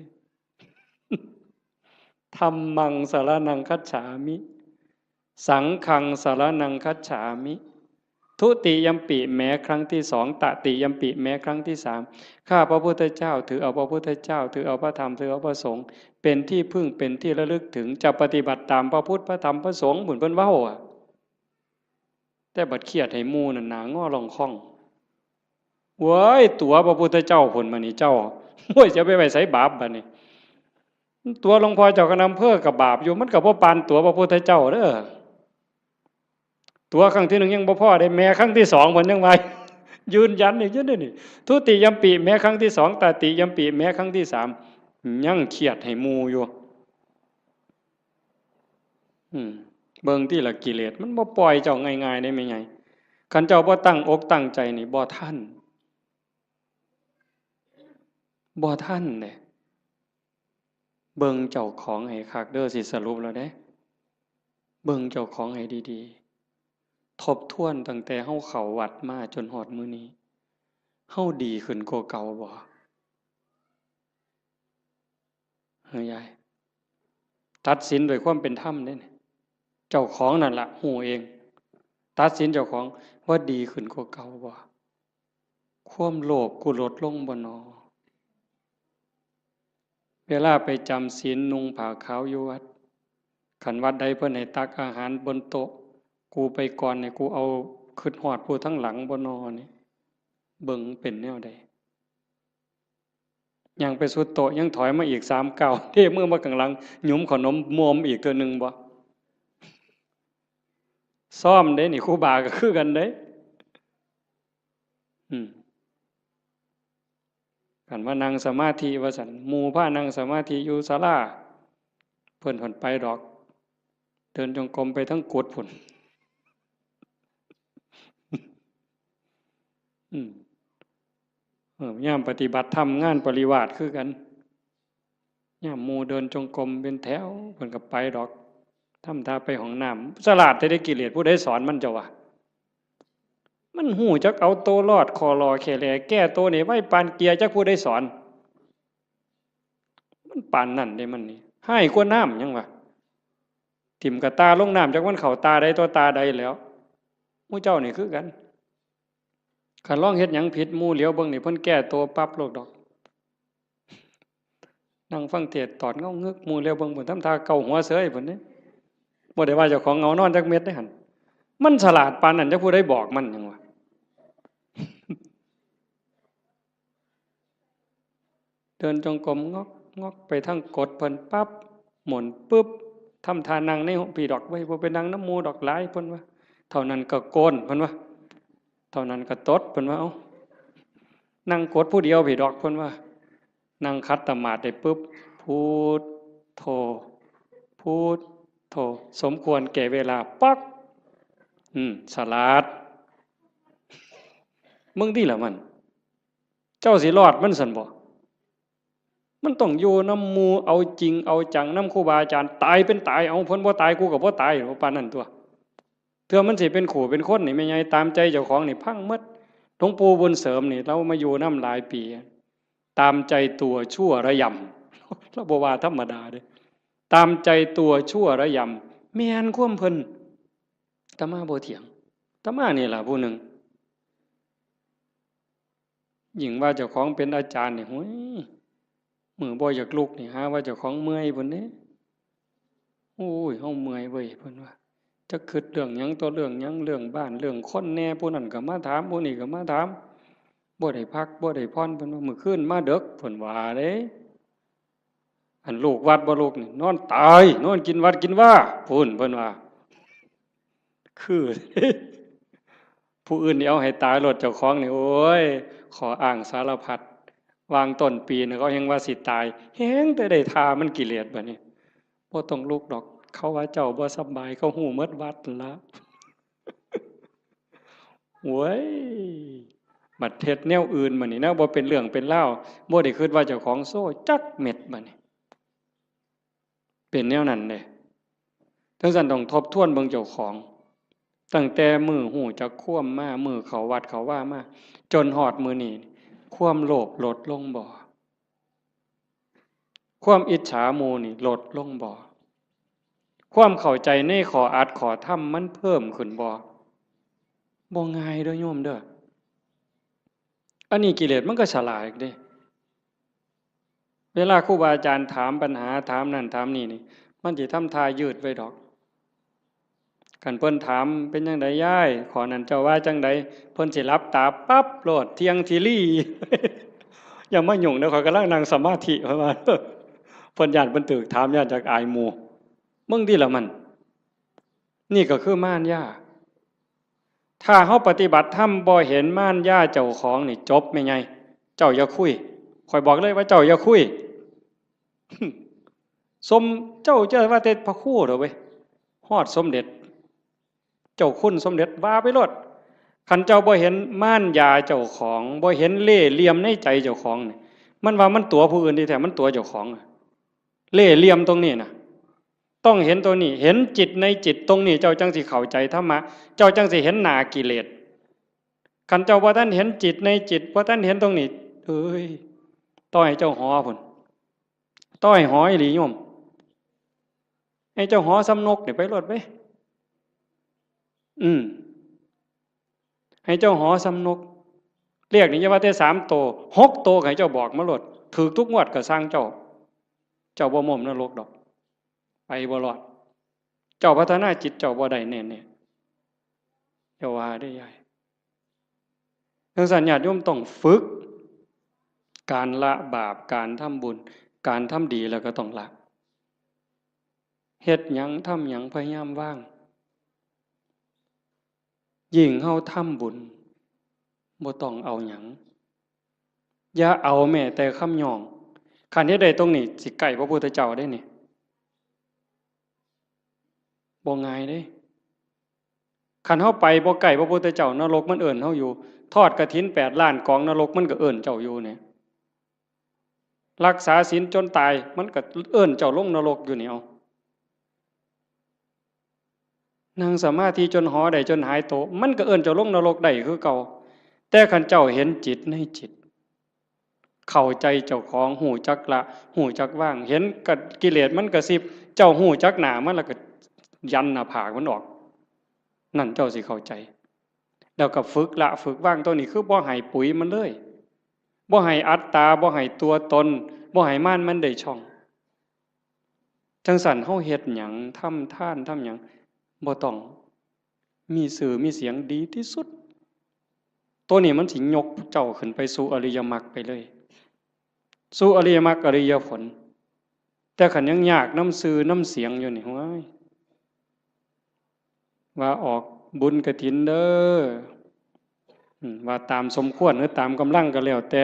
ธัมมังสรณังคัจฉามิ สังฆังสรณังคัจฉามิ ทุติยัมปิ แม้ครั้งที่สอง ตติยัมปิ แม้ครั้งที่สาม ข้าพระพุทธเจ้าถือเอาพระพุทธเจ้า ถือเอาพระธรรม ถือเอาพระสงฆ์ เป็นที่พึ่ง เป็นที่ระลึกถึง จะปฏิบัติตามพระพุทธ พระธรรม พระสงฆ์ เหมือนเพิ่นเว้าอะ แต่บัดเครียดให้หมู่นั่นหน้างอล่องค่อง เว้ย ตั๋วพระพุทธเจ้าพุ้นมานี่เจ้า โอ้ย จะไปไว้ไสบาปบัดนี้ ตั๋วหลวงพ่อเจ้าคณะอำเภอก็บาปอยู่ มันก็บ่ปานตั๋วพระพุทธเจ้าเด้อ ตั๋วครั้งที่หนึ่งยังบ่พอเด้ แม้ครั้งที่สองเพิ่นยังว่า ยืนยันอีกอยู่เด้อนี่ ทุติยัมปิ แม้ครั้งที่สอง ตติยัมปิ แม้ครั้งที่สาม ยังเครียดให้หมู่อยู่ อืม เบิ่งติล่ะ กิเลสมันบ่ปล่อยเจ้าง่ายๆเด้แม่ใหญ่ คันเจ้าบ่ตั้งอกตั้งใจนี่บ่ทัน บ่ทันเด้ เบิ่งเจ้าของให้คักเด้อ สิสรุปแล้วเด้ เบิ่งเจ้าของให้ดีๆ ทบทวนตั้งแต่เฮาเข้าวัดมาจนฮอดมื้อนี้ เฮาดีขึ้นกว่าเก่าบ่ เฮ้ยยาย ตัดสินด้วยความเป็นธรรมเด้นี่ เจ้าของนั่นล่ะฮู้เอง ตัดสินเจ้าของว่าดีขึ้นกว่าเก่าบ่ ความโลภกูลดลงบ่นอ เวลาไปจำศีลนุ่งผ้าขาวอยู่วัด คันวัดใดเพิ่นให้ตักอาหารบนโต๊ะ กูไปก่อนนี่ กูเอาคิดฮอดผู้ทางหลังบ่นอนี่ เบิ่งเป็นแนวใด ย่างไปสุดโต๊ะ ยังถอยมาอีกสามก้าว เทมือมาข้างหลัง หยุมขนมมวมอีกเทื่อหนึ่งบ่ ซ้อมเด้นี่ ครูบาก็คือกันเด้ อืม คันว่านั่งสมาธิว่าซั่น หมู่พานั่งสมาธิอยู่ศาลา เพิ่นผ่อนไปดอก เดินจงกรมไปทั้งกุฏิพุ้น อืม เออ ยามปฏิบัติธรรมงานปริวาสคือกัน ยามหมู่เดินจงกรมเป็นแถว เพิ่นก็ไปดอก ทำท่าไปห้องน้ำ ฉลาดแท้เด้กิเลส ผู้ใดสอนมันเจ้าวะ มันฮู้จักเอาตัวรอด ข้อหล่อแค่แหล่แก้ตัวนี่ไวปานเกียร์ จักผู้ใดสอน มันปานนั่นเด้มันนี่ ฮ้ายกว่าน้ำหยังวะ ถิ่มกะตาลงน้ำ จักมันเข้าตาใดต่อตาใดแล้ว หมู่เจ้านี่คือกัน คันลองเฮ็ดหยังผิด หมู่เหลียวเบิ่งนี่ เพิ่นแก้ตัวปั๊บโลดดอก นั่งฟังเทศน์ตอดเงางึก หมู่เหลียวเบิ่ง เพิ่นทำท่าเกาหัวเสย เพิ่นเด้ บ่ได้ว่าเจ้าของเหงานอนจักเม็ดเด้หั่น มันฉลาดปานนั้น จักผู้ใดบอกมันหยังวะ เดินจงกรมงอกงอกไปทางกดเพิ่นปั๊บ หมุนปึ๊บ ทำท่านั่งในห้องพีดอก เว้ย บ่ไปนั่งนำหมู่ดอก หลาย เพิ่นว่า เท่านั้นก็โกน เพิ่นว่า เท่านั้นก็ตด เพิ่นว่า เอ้า นั่งกดผู้เดียวพีดอก เพิ่นว่า นั่งขัดสมาธิได้ปึ๊บ พุทโธ พุทโธ สมควรแก่เวลา ป๊อก อืม ฉลาด มึงติล่ะมัน เจ้าสิรอดมันซั่นบ่ มันต้องอยู่นำหมู่ เอาจริงเอาจังนำครูบาอาจารย์ ตายเป็นตาย เอา เพิ่นบ่ตาย กูก็บ่ตาย ปานนั้นตั่ว เทื่อมันสิเป็นครูเป็นคนนี่ แม่ใหญ่ ตามใจเจ้าของนี่ พังหมด หลวงปู่บุญเสริมนี่ ลาวมาอยู่นำหลายปี ตามใจตัวชั่วระยำ ลาวบ่ว่าธรรมดาเด้ ตามใจตัวชั่วระยำ แม่นความเพิ่น อาตมาบ่เถียง อาตมานี่ล่ะผู้หนึ่ง ยิ่งว่าเจ้าของเป็นอาจารย์นี่ โอ้ย มื้อบ่อยากลุกนี่ หาว่าเจ้าของเมื่อยพุ้นเด้ โอ้ย เฮาเมื่อยเว้ย เพิ่นว่า จักคิดเรื่องหยังต่อเรื่องหยัง เรื่องบ้าน เรื่องคนแหน่ ผู้นั้นก็มาถาม ผู้นี้ก็มาถาม บ่ได้พัก บ่ได้ผ่อน เพิ่นว่า มื้อคืนมาดึก เพิ่นว่าเด้ อันลูกวัดบ่ลูกนี่ นอนตาย นอนกินวัดกินวา พุ้น เพิ่นว่า คือ ผู้อื่นนี่เอาให้ตายโลด เจ้าของนี่ โอ้ย ข้ออ้างสารพัด วางต้นปีนี่เขาแฮ่งว่าสิตาย แฮ่งแต่ได้ท่ามันกิเลสบัดนี้ บ่ต้องลุกดอก เขาว่าเจ้าบ่สำบาย เขาฮู้หมดวัดนั่นละ โว้ย บัดเฮ็ดแนวอื่นบัดนี้ แนวบ่เป็นเรื่องเป็นราว บ่ได้คิดว่าเจ้าของโซ่จักเม็ดบัดนี้ เป็นแนวนั้นเด้ จั่งซั้นต้องทบทวนเบิ่งเจ้าของ ตั้งแต่มื้อฮู้จักความมา มื้อเข้าวัดเข้าวามา จนฮอดมื้อนี้ ความโลภลดลงบ่ ความอิจฉาหมู่นี่ลดลงบ่ ความเข้าใจในข้ออัดข้อธรรมมันเพิ่มขึ้นบ่ บ่ง่ายเด้อโยมเด้อ อันนี้กิเลสมันก็ฉลาดเด้ เวลาครูบาอาจารย์ถามปัญหา ถามนั่นถามนี่นี่ มันสิทำท่ายืดไว้ดอก คันเพิ่นถาม เป็นจั่งใดยาย ข้อนั้นเจ้าว่าจั่งใด เพิ่นสิหลับตาปั๊บโลด เที่ยงทีรี อย่ามายุ่งเด้อ ข้อยกำลังนั่งสมาธิ เพิ่นว่า เพิ่นย้านเพิ่นถูกถาม ย้านจักอายหมู่ มึงติล่ะมัน นี่ก็คือมารยา ถ้าเฮาปฏิบัติธรรมบ่เห็นมารยาเจ้าของนี่จบแม่ใหญ่ เจ้าอย่าคุย ข้อยบอกเลยว่าเจ้าอย่าคุย สม เจ้าจะว่าแต่พระครูเถอะเว้ย ฮอดสมเด็จ เจ้าคุณสมเด็จว่าไปโลด คันเจ้าบ่เห็นมารยาเจ้าของ บ่เห็นเล่ห์เหลี่ยมในใจเจ้าของนี่ มันว่ามันตั๋วผู้อื่นที่แท้มันตั๋วเจ้าของอะ เล่ห์เหลี่ยมตรงนี้น่ะ ต้องเห็นตรงนี้ เห็นจิตในจิตตรงนี้ เจ้าจั่งสิเข้าใจธรรมะ เจ้าจั่งสิเห็นหน้ากิเลส คันเจ้าบ่ทันเห็นจิตในจิต บ่ทันเห็นตรงนี้ เอ้ย ต่อให้เจ้าหอพุ้น ต่อให้หออีหลีโยม ให้เจ้าหอส่ำนกนี่ไปโลดเว้ย อืม ให้เจ้าหอส่ำนก เลขนี่อย่าว่าแต่สามโต หกโตก็ให้เจ้าบอกมาโลด ถูกทุกงวดก็ซ่างเจ้า เจ้าบ่ม้มนรกดอก ไปบ่รอด เจ้าพัฒนาจิตเจ้าบ่ได้แน่ๆ อย่าว่าเด้อยาย จั่งซั้นญาติโยมต้องฝึก การละบาป การทำบุญ การทำดีแล้วก็ต้องละ เฮ็ดหยังทำหยังพยายามวาง ยิ่งเฮาทำบุญ บ่ต้องเอาหยัง อย่าเอาแม้แต่คำย่อง คันเฮ็ดได้ตรงนี้ สิใกล้พระพุทธเจ้าเด้นี่ บ่ง่ายเด้ คันเฮาไปบ่ใกล้พระพุทธเจ้า นรกมันเอิ้นเฮาอยู่ ทอดกฐินแปดล้านกอง นรกมันก็เอิ้นเจ้าอยู่เนี่ย รักษาศีลจนตาย มันก็เอิ้นเจ้าลงนรกอยู่นี่ เอา นั่งสมาธิจนหอได้จนหายโต มันก็เอิ้นเจ้าลงนรกได้คือเก่า แต่คันเจ้าเห็นจิตในจิต เข้าใจเจ้าของ ฮู้จักละ ฮู้จักวาง เห็นกะ กิเลสมันกระซิบ เจ้าฮู้จักหน้ามันแล้วก็ยันหน้าผากมันออก นั่นเจ้าสิเข้าใจ แล้วก็ฝึกละฝึกวาง ตัวนี้คือบ่ให้ปุ๋ยมันเลย บ่ให้อัตตา บ่ให้ตัวตน บ่ให้มารมันได้ช่อง จั่งซั้นเฮาเฮ็ดหยัง ทำทาน ทำหยัง บ่ต้องมีชื่อมีเสียง ดีที่สุด ตัวนี้มันสิยกเจ้าขึ้นไปสู่อริยมรรคไปเลย สู่อริยมรรคอริยผล แต่คันยังยากนำชื่อนำเสียงอยู่นี่ โอ้ย ว่าออกบุญกฐินเด้อ อืม ว่าตามสมควรหรือตามกำลังก็แล้วแต่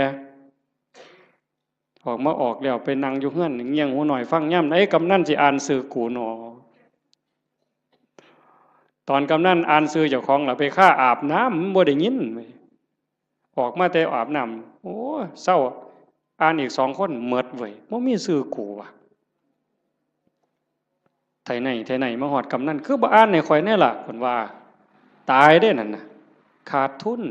ออกมาออกแล้วไปนั่งอยู่เฮือนเงี่ยงหูหน่อยฟังยามใดกำนันสิอ่านชื่อกูหนอ ตอนกำนันอ่านชื่อเจ้าของล่ะไปคาอาบน้ำ มันบ่ได้ยินเว้ย ออกมาแต่อาบน้ำ โอ้ เซา อ่านอีกสองคน หมดเว้ย บ่มีชื่อกูว่ะ ไทไหนไทไหนมาฮอดกำนัน คือบ่อ่านให้ข้อยแน่ล่ะ เพิ่นว่า ตายเด้นั่นน่ะ ขาดทุน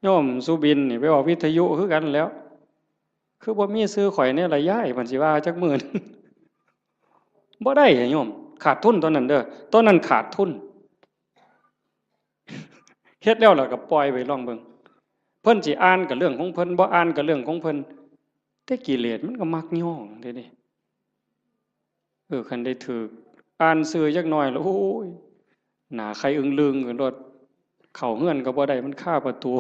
โยมสุบินนี่ไปออกวิทยุคือกันแล้ว คือบ่มีชื่อข้อยแน่ล่ะยาย เพิ่นสิว่าจักมื้อหนึ่ง บ่ได้อะโยม ขาดทุนตอนนั้นเด้อ ตอนนั้นขาดทุน เฮ็ดแล้วล่ะก็ปล่อยไว้ลองเบิ่ง เพิ่นสิอ่านก็เรื่องของเพิ่น บ่อ่านก็เรื่องของเพิ่น แต่กิเลสมันก็มักย้องเด้นี่ เออ คันได้ถืกอ่านชื่อจักหน่อยแล้ว โอ้ย หน้าไข่อึ้งลึงกันโลด เข้าเฮือนก็บ่ได้ มันคาประตู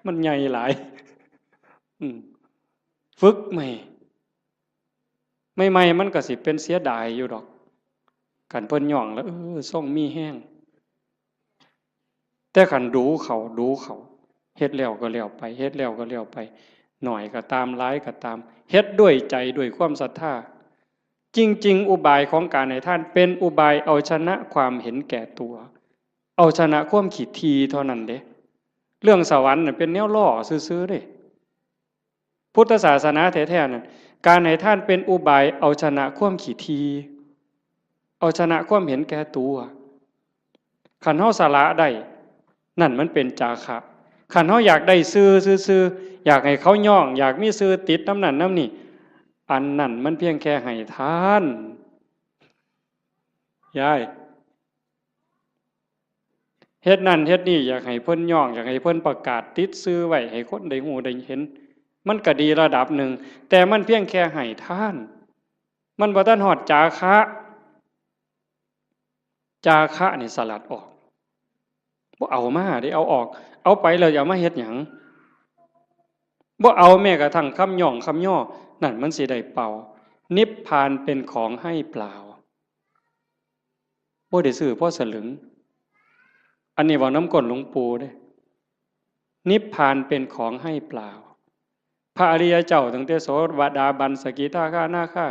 มันใหญ่หลาย อืม ฝึกใหม่ ใหม่ๆ มันก็สิเป็นเสียดายอยู่ดอก คันเพิ่นย้องแล้ว เออ ทรงมีแฮง แต่คันดูเขา ดูเขา เฮ็ดแล้วก็แล้วไป เฮ็ดแล้วก็แล้วไป น้อยก็ตาม หลายก็ตาม เฮ็ดด้วยใจ ด้วยความศรัทธา จริงๆ อุบายของการให้ทานเป็นอุบายเอาชนะความเห็นแก่ตัว เอาชนะความขี้ถี่เท่านั้นเด้ เรื่องสวรรค์น่ะเป็นแนวล่อซื่อๆ เด้ พุทธศาสนาแท้ๆ นั่น การให้ทานเป็นอุบายเอาชนะความขี้ถี่ เอาชนะความเห็นแก่ตัว คันเฮาสละได้ นั่นมันเป็นจาคะ คันเฮาอยากได้ชื่อซื่อๆ อยากให้เขาย้อง อยากมีชื่อติดนำนั่นนำนี่ อันนั้นมันเพียงแค่ให้ทาน ยาย เฮ็ดนั่นเฮ็ดนี่ อยากให้เพิ่นย้อง อยากให้เพิ่นประกาศติดชื่อไว้ ให้คนได้ฮู้ได้เห็น มันก็ดีระดับหนึ่ง แต่มันเพียงแค่ให้ทาน มันบ่ทันฮอดจาคะ จาคะนี่สลัดออก บ่เอามาเด้ เอาออก เอาไปแล้วจะเอามาเฮ็ดหยัง บ่เอาแม้กระทั่งคำย้องคำย่อ นั่นมันสิได้เปล่า นิพพานเป็นของให้เปล่า บ่ได้ซื้อพอสลึง อันนี้เว้านำก้นหลวงปู่เด้ นิพพานเป็นของให้เปล่า พระอริยเจ้าตั้งแต่โสดาบัน สกิทาคานาคา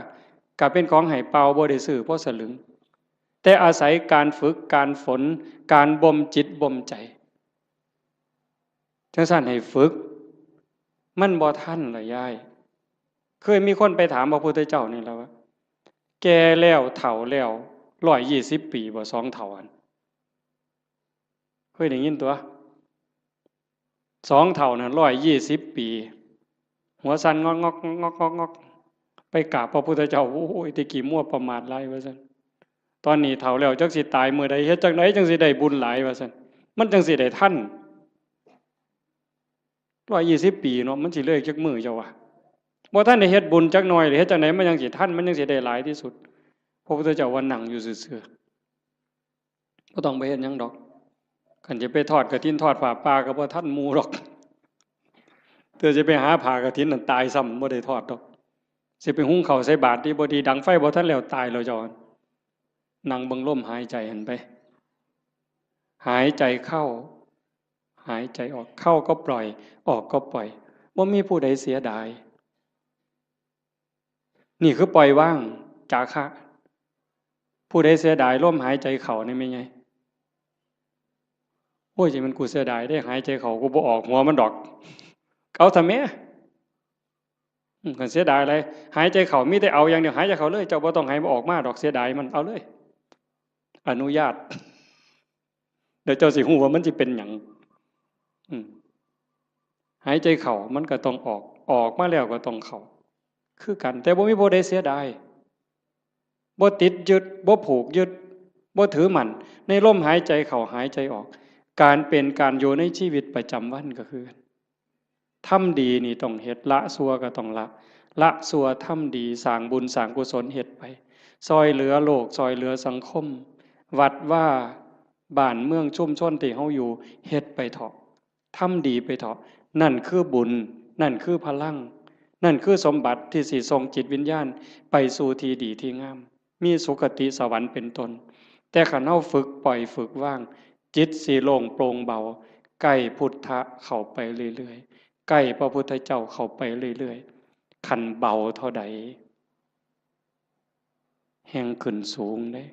ก็เป็นของให้เปล่า บ่ได้ซื้อพอสลึง แต่อาศัยการฝึก การฝน การบ่มจิตบ่มใจ จั่งซั้นให้ฝึก มันบ่ทันล่ะยาย เคยมีคนไปถามพระพุทธเจ้านี่ล่ะว่า แก่แล้วเฒ่าแล้ว ร้อยยี่สิบปีบ่ สองเฒ่าหั่น เคยได้ยินตั๊ว สองเฒ่านั่น ร้อยยี่สิบปี หัวสั่นงอกๆ งอกๆ งอกๆ ไปกราบพระพุทธเจ้า โอ้ย แต่กี้มัวประมาทหลายว่าซั่น ตอนนี้เฒ่าแล้วจักสิตายมื้อใด เฮ็ดจั่งใดจั่งสิได้บุญหลายว่าซั่น มันจั่งสิได้ทัน ร้อยยี่สิบปีเนาะ มันสิเลยจักมื้อเจ้าว่า บ่ทันได้เฮ็ดบุญจักหน่อย เฮ็ดจั่งใดมันจั่งสิทัน มันจั่งสิได้หลายที่สุด พระพุทธเจ้าว่านั่งอยู่ซื่อๆ บ่ต้องไปเฮ็ดหยังดอก คันจะไปทอดกฐินทอดผ้าป่าก็บ่ทันหมู่ดอก เทื่อสิไปหาผ้ากฐินนั่นตายซ้ำ บ่ได้ทอดดอก สิไปหุงข้าวใส่บาตรดีบ่ดี ดังไฟบ่ทันแล้ว ตายแล้วเจ้า นั่งเบิ่งลมหายใจหั่นไป หายใจเข้า หายใจออก เข้าก็ปล่อย ออกก็ปล่อย บ่มีผู้ใดเสียดาย นี่คือปล่อยวาง จาคะ ผู้ใดเสียดายลมหายใจเข้านี่แม่นไง โอ้ย จั่งแม่นกูเสียดายเด้ หายใจเข้ากูบ่ออกหัวมันดอก เอาซะแหม อืม คันเสียดายหลาย หายใจเข้ามีแต่เอาอย่างเดียว หายใจเข้าเลย เจ้าบ่ต้องให้มันออกมาดอก เสียดายมัน เอาเลย อนุญาต เดี๋ยวเจ้าสิฮู้ว่ามันสิเป็นหยัง อืม หายใจเข้ามันก็ต้องออก ออกมาแล้วก็ต้องเข้า คือกัน แต่บ่มีผู้ใดเสียดาย บ่ติดยึด บ่ผูกยึด บ่ถือมั่น ในลมหายใจเข้าหายใจออก การเป็นการอยู่ในชีวิตประจำวันก็คือ ทำดีนี่ต้องเฮ็ด ละชั่วก็ต้องละ ละชั่วทำดี สร้างบุญสร้างกุศลเฮ็ดไป ซ่อยเหลือโลก ซ่อยเหลือสังคม วัดวา บ้านเมืองชุมชนที่เฮาอยู่ เฮ็ดไปเถาะ ทำดีไปเถาะ นั่นคือบุญ นั่นคือพลัง นั่นคือสมบัติที่สิส่งจิตวิญญาณไปสู่ที่ดีที่งาม มีสุคติสวรรค์เป็นต้น แต่คันเฮาฝึกปล่อยฝึกวาง จิตสิโล่งโปร่งเบา ใกล้พุทธะเข้าไปเรื่อยๆ ใกล้พระพุทธเจ้าเข้าไปเรื่อยๆ คันเบาเท่าใด แฮ่งขึ้นสูงเด้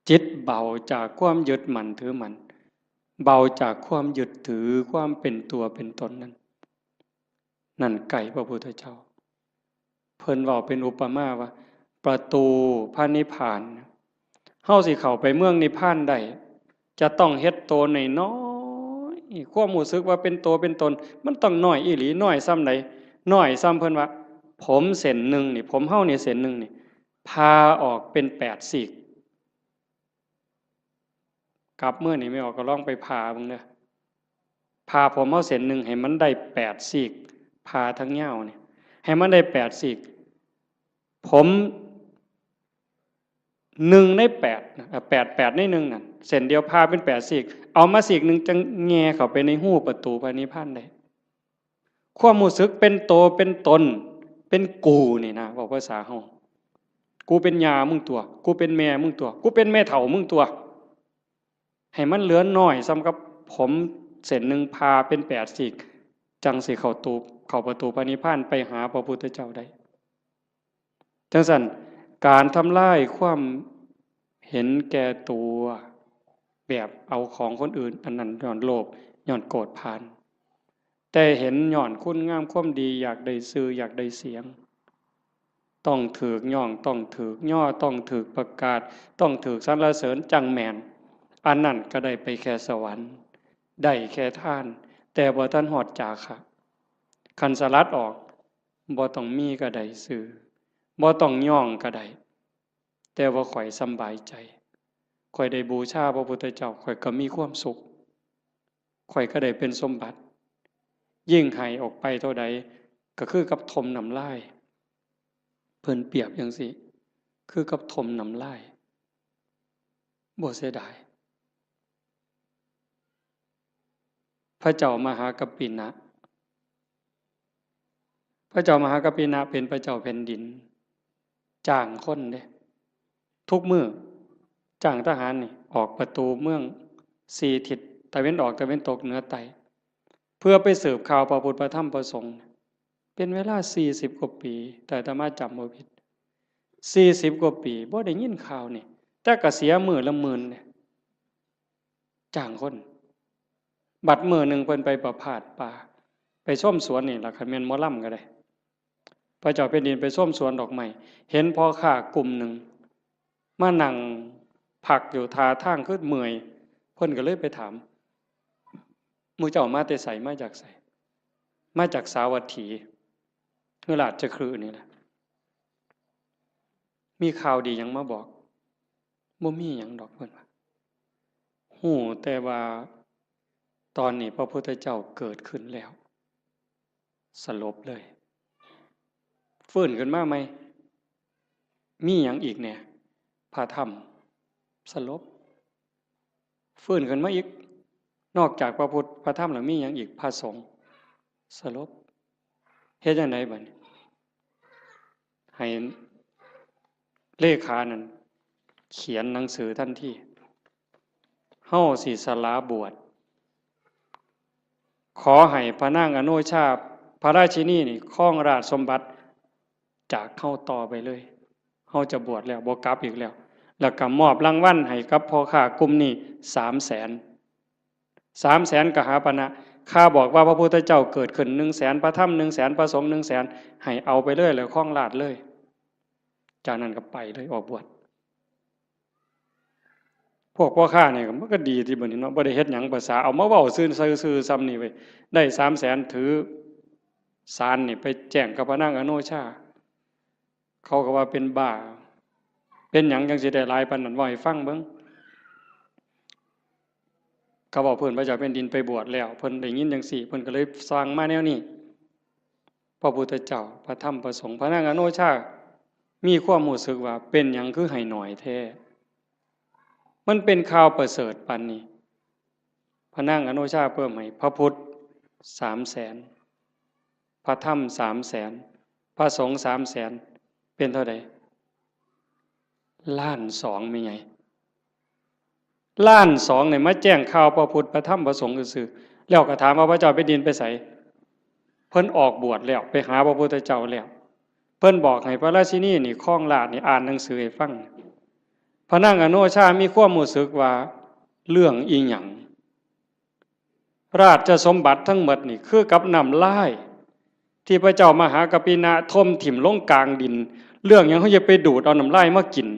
จิตเบาจากความยึดมั่นถือมั่น เบาจากความยึดถือความเป็นตัวเป็นตนนั้น นั่นใกล้พระพุทธเจ้า เพิ่นเว้าเป็นอุปมาว่า ประตูพระนิพพาน เฮาสิเข้าไปเมืองนิพพานได้ จะต้องเฮ็ดโตน้อยๆ ความรู้สึกว่าเป็นโตเป็นตน มันต้องน้อยอีหลี น้อยส่ำใด น้อยส่ำเพิ่นว่า ผมเส้นหนึ่งนี่ ผมเฮานี่เส้นหนึ่งนี่ ผ่าออกเป็นแปดซีก กลับมื้อนี่แม่ออกก็ลองไปผ่าเบิ่งเด้อ ผ่าผมเฮาเส้นหนึ่งให้มันได้แปดซีก ผ่าทั้งยาวนี่ ให้มันได้แปดซีก ผมหนึ่งในแปดนะ อ่ะ แปด แปดในหนึ่งนั่น เส้นเดียวผ่าเป็นแปดซีก เอามาซีกหนึ่งจั่งแหย่เข้าไปในฮูประตูพระนิพพานได้ ความรู้สึกเป็นโตเป็นตน เป็นกูนี่นะ เว้าภาษาเฮา กูเป็นย่ามึงตั๊ว กูเป็นแม่มึงตั๊ว กูเป็นแม่เฒ่ามึงตั๊ว ให้มันเหลือน้อยส่ำกับผมเส้นหนึ่งผ่าเป็นแปดซีก จั่งสิเข้าตู เข้าประตูพระนิพพานไปหาพระพุทธเจ้าได้ จั่งซั้น การทำลายความเห็นแก่ตัว แบบเอาของคนอื่น อันนั้นย้อนโลภ ย้อนโกรธผาน แต่เห็นย้อนคุณงามความดี อยากได้ชื่อ อยากได้เสียง ต้องถูกย้อง ต้องถูกย่อ ต้องถูกประกาศ ต้องถูกสรรเสริญจั่งแม่น อันนั้นก็ได้ไปแค่สวรรค์ ได้แค่ทาน แต่บ่ทันฮอดจาคะ คันสลัดออก บ่ต้องมีก็ได้ชื่อ บ่ต้องย้องก็ได้ แต่ว่าข้อยสำบายใจ ข้อยได้บูชาพระพุทธเจ้า ข้อยก็มีความสุข ข้อยก็ได้เป็นสมบัติ ยิ่งให้ออกไปเท่าใด ก็คือกับถมน้ำลาย เพิ่นเปรียบจั่งซี้ คือกับถมน้ำลาย บ่เสียดาย พระเจ้ามหากัปปินะ พระเจ้ามหากัปปินะเป็นพระเจ้าแผ่นดิน จ้างคนเด้ ทุกมื้อ จ้างทหารนี่ ออกประตูเมืองสี่ทิศ ตะเว็นออก ตะเว็นตก เหนือ ใต้ เพื่อไปสืบข่าวพระพุทธ พระธรรม พระสงฆ์ เป็นเวลาสี่สิบกว่าปี ถ้าอาตมาจำบ่ผิด สี่สิบกว่าปี บ่ได้ยินข่าวนี่ แต่ก็เสียมื้อละหมื่นเนี่ย จ้างคน บัดมื้อหนึ่งเพิ่นไปประพาสป่า ไปชมสวนนี่ล่ะ คันแม่นหมอลำก็ได้ พระเจ้าแผ่นดินไปชมสวนดอกไม้ เห็นพ่อค้ากลุ่มหนึ่ง มานั่งพักอยู่ท่าทางคือเมื่อย เพิ่นก็เลยไปถาม หมู่เจ้ามาแต่ไส มาจากไส มาจากสาวัตถี คือราชคฤห์นี่แหละ มีข่าวดีหยังมาบอก บ่มีหยังดอก เพิ่นว่า ฮู้แต่ว่าตอนนี้พระพุทธเจ้าเกิดขึ้นแล้ว สลบเลย ฟื้นขึ้นมาใหม่ มีหยังอีกแหน่ พระธรรม สลบ ฟื้นขึ้นมาอีก นอกจากพระพุทธ พระธรรมแล้วมีหยังอีก พระสงฆ์ สลบ เฮ็ดจั่งใดบัดนี้ ให้เลขานั่นเขียนหนังสือทันที เฮาสิสละบวช ขอให้พระนางอโนชา พระราชินีนี่ครองราชสมบัติจากเฮาต่อไปเลย เฮาจะบวชแล้ว บ่กลับอีกแล้ว แล้วก็มอบรางวัลให้กับพ่อค้ากลุ่มนี้สามแสน สามแสนกหาปณะ ข้าบอกว่าพระพุทธเจ้าเกิดขึ้นหนึ่งแสน พระธรรมหนึ่งแสน พระสงฆ์หนึ่งแสน ให้เอาไปเลย แล้วครองราชย์เลย จากนั้นก็ไปเลย ออกบวช พวกพ่อค้านี่มันก็ดีติบัดนี้เนาะ บ่ได้เฮ็ดหยัง ภาษาเอามาเว้าซื่อๆ ซื่อๆ ส่ำนี่เว้ย ได้สามแสน ถือสารนี่ไปแจ้งกับพระนางอโนชา เขาก็ว่าเป็นบ้า เป็นหยังจั่งสิได้หลายปานนั้น เว้าให้ฟังเบิ่ง ก็บอกเพิ่นพระเจ้าแผ่นดินไปบวชแล้ว เพิ่นได้ยินจังซี่ เพิ่นก็เลยสั่งมาแนวนี้ พระพุทธเจ้า พระธรรม พระสงฆ์ พระนางอโนชา มีความรู้สึกว่าเป็นหยังคือให้หน่อยแท้ มันเป็นข่าวประเสริฐปานนี้ พระนางอโนชาเพิ่มให้พระพุทธสามแสน พระธรรมสามแสน พระสงฆ์สามแสน เป็นเท่าใด ล้านสอง แม่ใหญ่ ล้านสองเนี่ยมาแจ้งข่าวพระพุทธพระธรรมพระสงฆ์ซื่อๆ แล้วก็ถามว่าพระเจ้าแผ่นดินไปไส เพิ่นออกบวชแล้ว ไปหาพระพุทธเจ้าแล้ว เพิ่นบอกให้พระราชินีนี่ครองราชย์นี่อ่านหนังสือให้ฟัง พระนางอโนชามีความรู้สึกว่าเรื่องอีหยัง ราชสมบัติทั้งหมดนี่คือกับน้ำลาย ที่พระเจ้ามหากัปปินะถมถิ่มลงกลางดิน เรื่องหยังเขาจะไปดูดเอาน้ำลายมากิน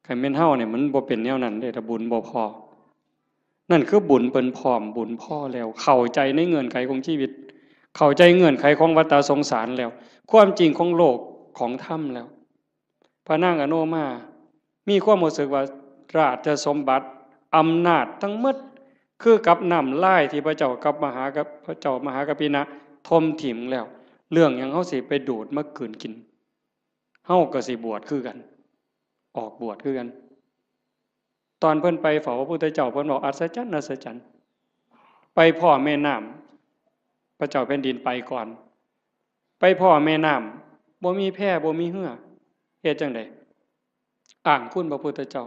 คันแม่นเฮาเนี่ยมันบ่เป็นแนวนั้นเด้ ถ้าบุญบ่พอ นั่นคือบุญเพิ่นพร้อม บุญพอแล้ว เข้าใจในเงื่อนไขของชีวิต เข้าใจเงื่อนไขของวัฏสงสารแล้ว ความจริงของโลกของธรรมแล้ว พระนางอโนมา มีความรู้สึกว่าราชสมบัติ อำนาจทั้งหมด คือกับน้ำลายที่พระเจ้ากับมหากับ พระเจ้ามหากัปปินะถมถิ่มแล้ว เรื่องหยังเฮาสิไปดูดมากืนกิน เฮาก็สิบวชคือกัน ออกบวชคือกัน ตอนเพิ่นไปเฝ้าพระพุทธเจ้า เพิ่นบอกอัศจรรย์ อัศจรรย์ ไปพ้อแม่น้ำ พระเจ้าแผ่นดินไปก่อน ไปพ้อแม่น้ำ บ่มีแพ บ่มีเฮือ เฮ็ดจั่งใด อ้างคุณพระพุทธเจ้า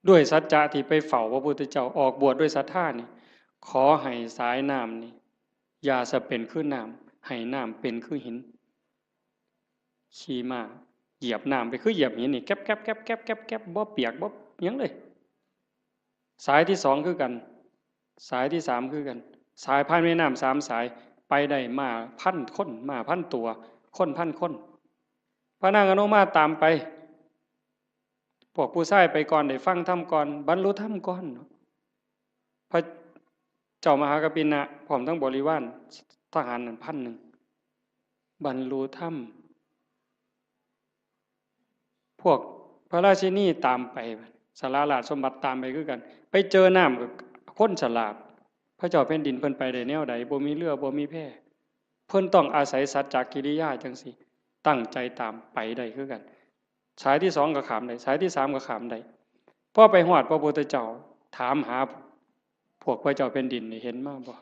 ด้วยสัจจะที่ไปเฝ้าพระพุทธเจ้า ออกบวชด้วยศรัทธานี่ ขอให้สายน้ำนี่ อย่าสะเป็นคือน้ำ ให้น้ำเป็นคือหิน ขี่ม้าเหยียบน้ำไปคือเหยียบหินนี่ แก๊บแก๊บแก๊บแก๊บแก๊บแก๊บ บ่เปียกบ่หยังเลย สายที่สองคือกัน สายที่สามคือกัน สายผ่านแม่น้ำสามสาย ไปได้ม้าพันคน ม้าพันตัว คนพันคน พระนางอโนมาตามไป พวกผู้ชายไปก่อน ได้ฟังธรรมก่อน บรรลุธรรมก่อน พระเจ้ามหากัปปินะพร้อมทั้งบริวารทหารนั่นพันหนึ่ง บรรลุธรรม พวกพระราชินีตามไป สละราชสมบัติตามไปคือกัน ไปเจอน้ำก็คนสลาด พระเจ้าแผ่นดินเพิ่นไปได้แนวใด บ่มีเฮือ บ่มีแพ เพิ่นต้องอาศัยสัจจกิริยาจั่งซี้ ตั้งใจตามไปได้คือกัน สายที่สองก็ข้ามได้ สายที่สามก็ข้ามได้ พอไปฮอดพระพุทธเจ้า ถามหาพวกพระเจ้าแผ่นดินนี่ เห็นมาบ่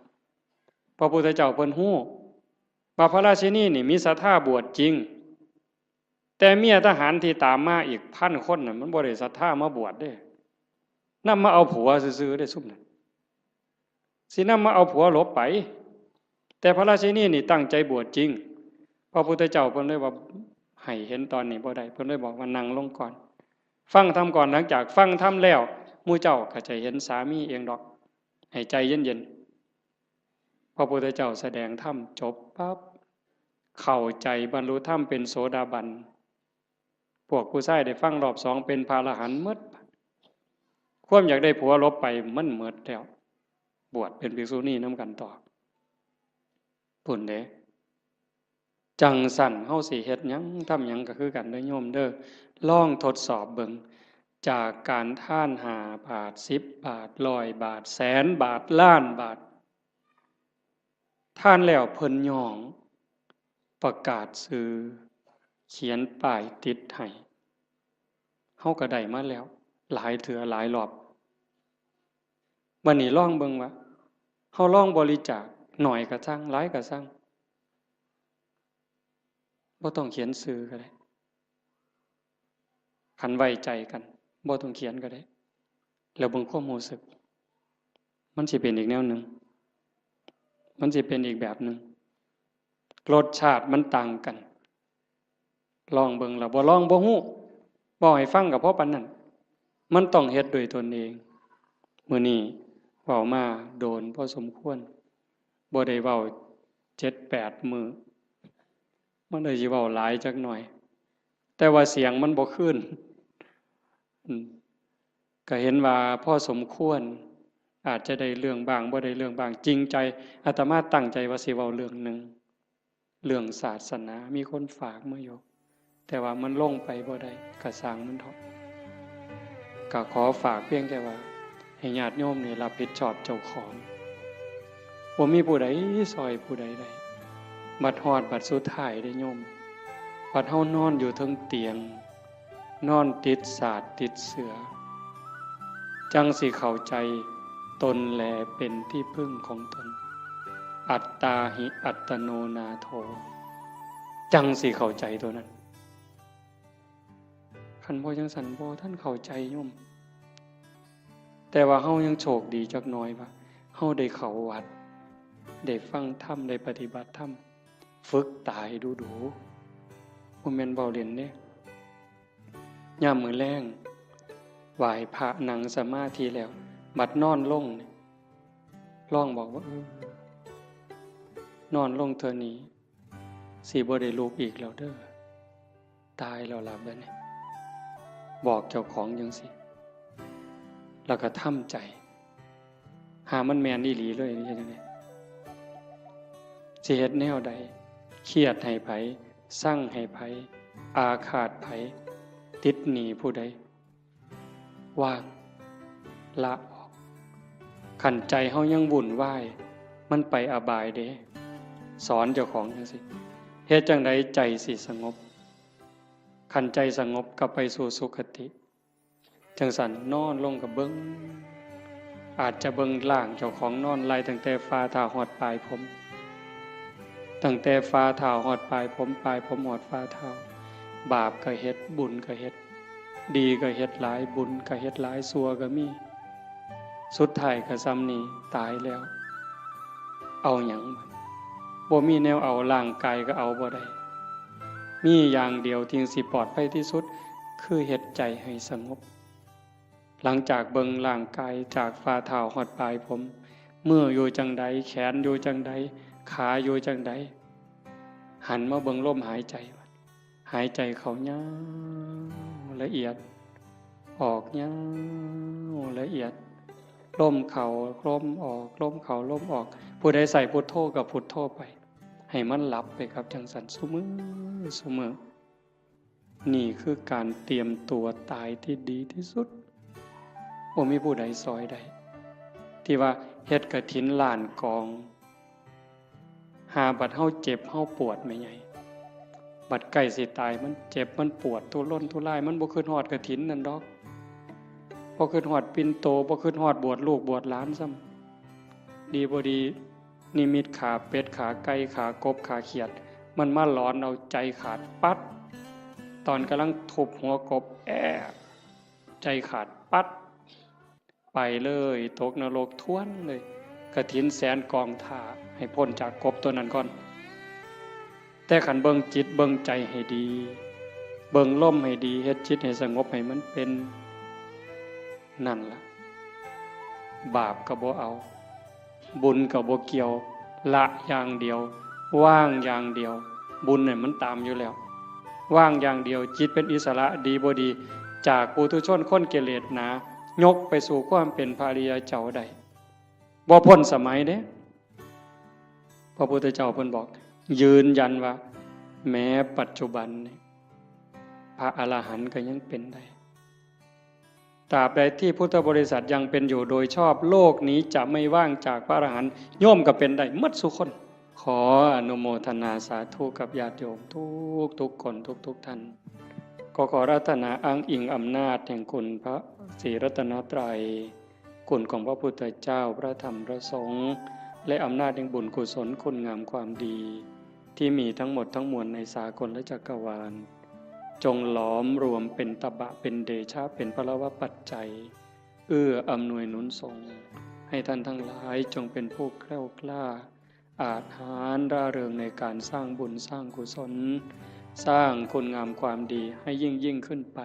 พระพุทธเจ้าเพิ่นฮู้ว่าพระราชินีนี่มีศรัทธาบวชจริง แต่เมียทหารที่ตามมาอีกพันคนน่ะ มันบ่ได้ศรัทธามาบวชเด้ นำมาเอาผัวซื่อๆเด้ซุมนั้น สินำมาเอาผัวหลบไป แต่พระราชินีนี่ตั้งใจบวชจริง พระพุทธเจ้าเพิ่นเลยว่า ให้เห็นตอนนี้บ่ได้ เพิ่นเลยบอกว่านั่งลงก่อน ฟังธรรมก่อน หลังจากฟังธรรมแล้ว หมู่เจ้าก็จะเห็นสามีเองดอก ให้ใจเย็นๆ พระพุทธเจ้าแสดงธรรมจบปั๊บ เข้าใจบรรลุธรรมเป็นโสดาบัน พวกผู้ชายได้ฟังรอบสองเป็นพระอรหันต์หมด ความอยากได้ผัวหลบไปมันหมดแล้ว บวชเป็นภิกษุณีนำกันต่อ พุ้นเด้ จั่งซั้นเฮาสิเฮ็ดหยังทำหยังก็คือกันเด้อโยมเด้อ ลองทดสอบเบิ่ง จากการทานห้าบาท สิบบาท ร้อยบาท แสนบาท ล้านบาท ทานแล้วเพิ่นย้อง ประกาศชื่อ เขียนป้ายติดให้ เฮาก็ได้มาแล้ว หลายเทื่อหลายรอบ บัดนี้ลองเบิ่งว่า เฮาลองบริจาค น้อยก็ซัง หลายก็ซัง บ่ต้องเขียนชื่อก็ได้ คันไว้ใจกัน บ่ต้องเขียนก็ได้ แล้วเบิ่งความรู้สึก มันสิเป็นอีกแนวหนึ่ง มันสิเป็นอีกแบบหนึ่ง รสชาติมันต่างกัน ลองเบิ่ง แล้วบ่ลองบ่ฮู้ เว้าให้ฟังก็พอปานนั้น มันต้องเฮ็ดด้วยตนเอง มื้อนี้เว้ามาโดนพอสมควร บ่ได้เว้าเจ็ดแปดมื้อ มันเลยสิเว้าหลายจักหน่อย แต่ว่าเสียงมันบ่คืน อืม ก็เห็นว่าพอสมควร อาจจะได้เรื่องบ้าง บ่ได้เรื่องบ้าง จริงใจ อาตมาตั้งใจว่าสิเว้าเรื่องหนึ่ง เรื่องศาสนา มีคนฝากมาอยู่ แต่ว่ามันลงไปบ่ได้ ก็ซ่างมันเถาะ ก็ขอฝากเพียงแค่ว่า ให้ญาติโยมนี่รับผิดชอบเจ้าของ บ่มีผู้ใดซอยผู้ใดได้ บัดฮอดบัดสุดท้ายเด้โยม บัดเฮานอนอยู่เทิงเตียง นอนติดสาดติดเสื่อ จั่งสิเข้าใจตนแลเป็นที่พึ่งของตน อัตตาหิอัตโนนาโถ จั่งสิเข้าใจตัวนั้น คันบ่จั่งซั้นบ่ทันเข้าใจโยม แต่ว่าเฮายังโชคดีจักหน่อยว่า เฮาได้เข้าวัด ได้ฟังธรรม ได้ปฏิบัติธรรม ฝึกตายดูๆ บ่แม่นเว้าเล่นเด้ ยามมื้อแลง ไหว้พระนั่งสมาธิแล้ว บัดนอนลงนี่ ลองบอกว่า เออ นอนลงเทื่อนี้ สิบ่ได้ลุกอีกแล้วเด้อ ตายแล้วล่ะบัดนี้ บอกเจ้าของจั่งซี้ แล้วก็ทำใจ หามันแม่นอีหลีเลย เฮ็ดจั่งใด สิเฮ็ดแนวใด เครียดให้ไผ ซังให้ไผ อาฆาตไผ ติดหนี้ผู้ใด วาง ละออก คันใจเฮายังวุ่นวาย มันไปอบายเด้ สอนเจ้าของจั่งซี้ เฮ็ดจั่งใดใจสิสงบ คันใจสงบก็ไปสู่สุคติ จั่งซั้นนอนลงก็เบิ่ง อาจจะเบิ่งร่างเจ้าของนอนไล่ตั้งแต่ฝ่าเท้าฮอดปลายผม ตั้งแต่ฝ่าเท้าฮอดปลายผม ปลายผมฮอดฝ่าเท้า บาปก็เฮ็ด บุญก็เฮ็ด ดีก็เฮ็ดหลาย บุญก็เฮ็ดหลาย ชั่วก็มี สุดท้ายก็ส่ำนี้ ตายแล้ว เอาหยัง บ่มีแนวเอา ร่างกายก็เอาบ่ได้ มีอย่างเดียวที่สิปลอดภัยที่สุด คือเฮ็ดใจให้สงบ หลังจากเบิ่งร่างกายจากฝ่าเท้าฮอดปลายผม มืออยู่จั่งใด แขนอยู่จั่งใด ขาอยู่จั่งใด หันมาเบิ่งลมหายใจ หายใจเข้ายาวละเอียด ออกยาวละเอียด ลมเข้าลมออก ลมเข้าลมออก ผู้ใดใส่พุทโธก็พุทโธไป ให้มันหลับไปครับ จั่งซั้นซุมื้อซุมื้อ นี่คือการเตรียมตัวตายที่ดีที่สุด บ่มีผู้ใดซอยได้ ที่ว่าเฮ็ดกฐินล้านกอง หาบัดเฮาเจ็บเฮาปวดแม่ใหญ่ บัดใกล้สิตายมันเจ็บมันปวดทุรนทุราย มันบ่คิดฮอดกฐินนั่นดอก บ่คิดฮอดปิ่นโต บ่คิดฮอดบวชลูกบวชหลานซ้ำ ดีบ่ดี นิมิตขาเป็ด ขาไก่ ขากบ ขาเขียด มันมาหลอนเอาใจขาดปั๊ด ตอนกำลังทุบหัวกบ แอะ ใจขาดปั๊ด ไปเลย ตกนรกทวนเลย กฐินแสนกองถ่า ให้พ้นจากกบตัวนั้นก่อน แต่คันเบิ่งจิตเบิ่งใจให้ดี เบิ่งลมให้ดี เฮ็ดจิตให้สงบให้มันเป็น นั่นล่ะ บาปก็บ่เอา บุญก็บ่เกี่ยว ละอย่างเดียว วางอย่างเดียว บุญเนี่ยมันตามอยู่แล้ว วางอย่างเดียว จิตเป็นอิสระ ดีบ่ดี จากปุถุชนคนกิเลสหนา ยกไปสู่ความเป็นพระอริยเจ้าได้ บ่พ้นสมัยเด้ พระพุทธเจ้าเพิ่นบอก ยืนยันว่า แม้ปัจจุบันนี่ พระอรหันต์ก็ยังเป็นได้ ตราบใดที่พุทธบริษัทยังเป็นอยู่โดยชอบ โลกนี้จะไม่ว่างจากพระอรหันต์ โยมก็เป็นได้หมดซุคน ขออนุโมทนาสาธุกับญาติโยมทุกทุกๆคน ทุกๆท่าน ก็ขออาราธนาอ้างอิงอำนาจแห่งคุณพระศรีรัตนตรัย คุณของพระพุทธเจ้า พระธรรม พระสงฆ์ และอำนาจแห่งบุญกุศลคุณงามความดี ที่มีทั้งหมดทั้งมวลในสากลจักรวาล จงหลอมรวมเป็นตบะ เป็นเดชะ เป็นพลวปัจจัย เอื้ออำนวยหนุนส่ง ให้ท่านทั้งหลายจงเป็นผู้แคล้วคลาด อาจหาญร่าเริงในการสร้างบุญสร้างกุศล สร้างคุณงามความดีให้ยิ่งยิ่งขึ้นไป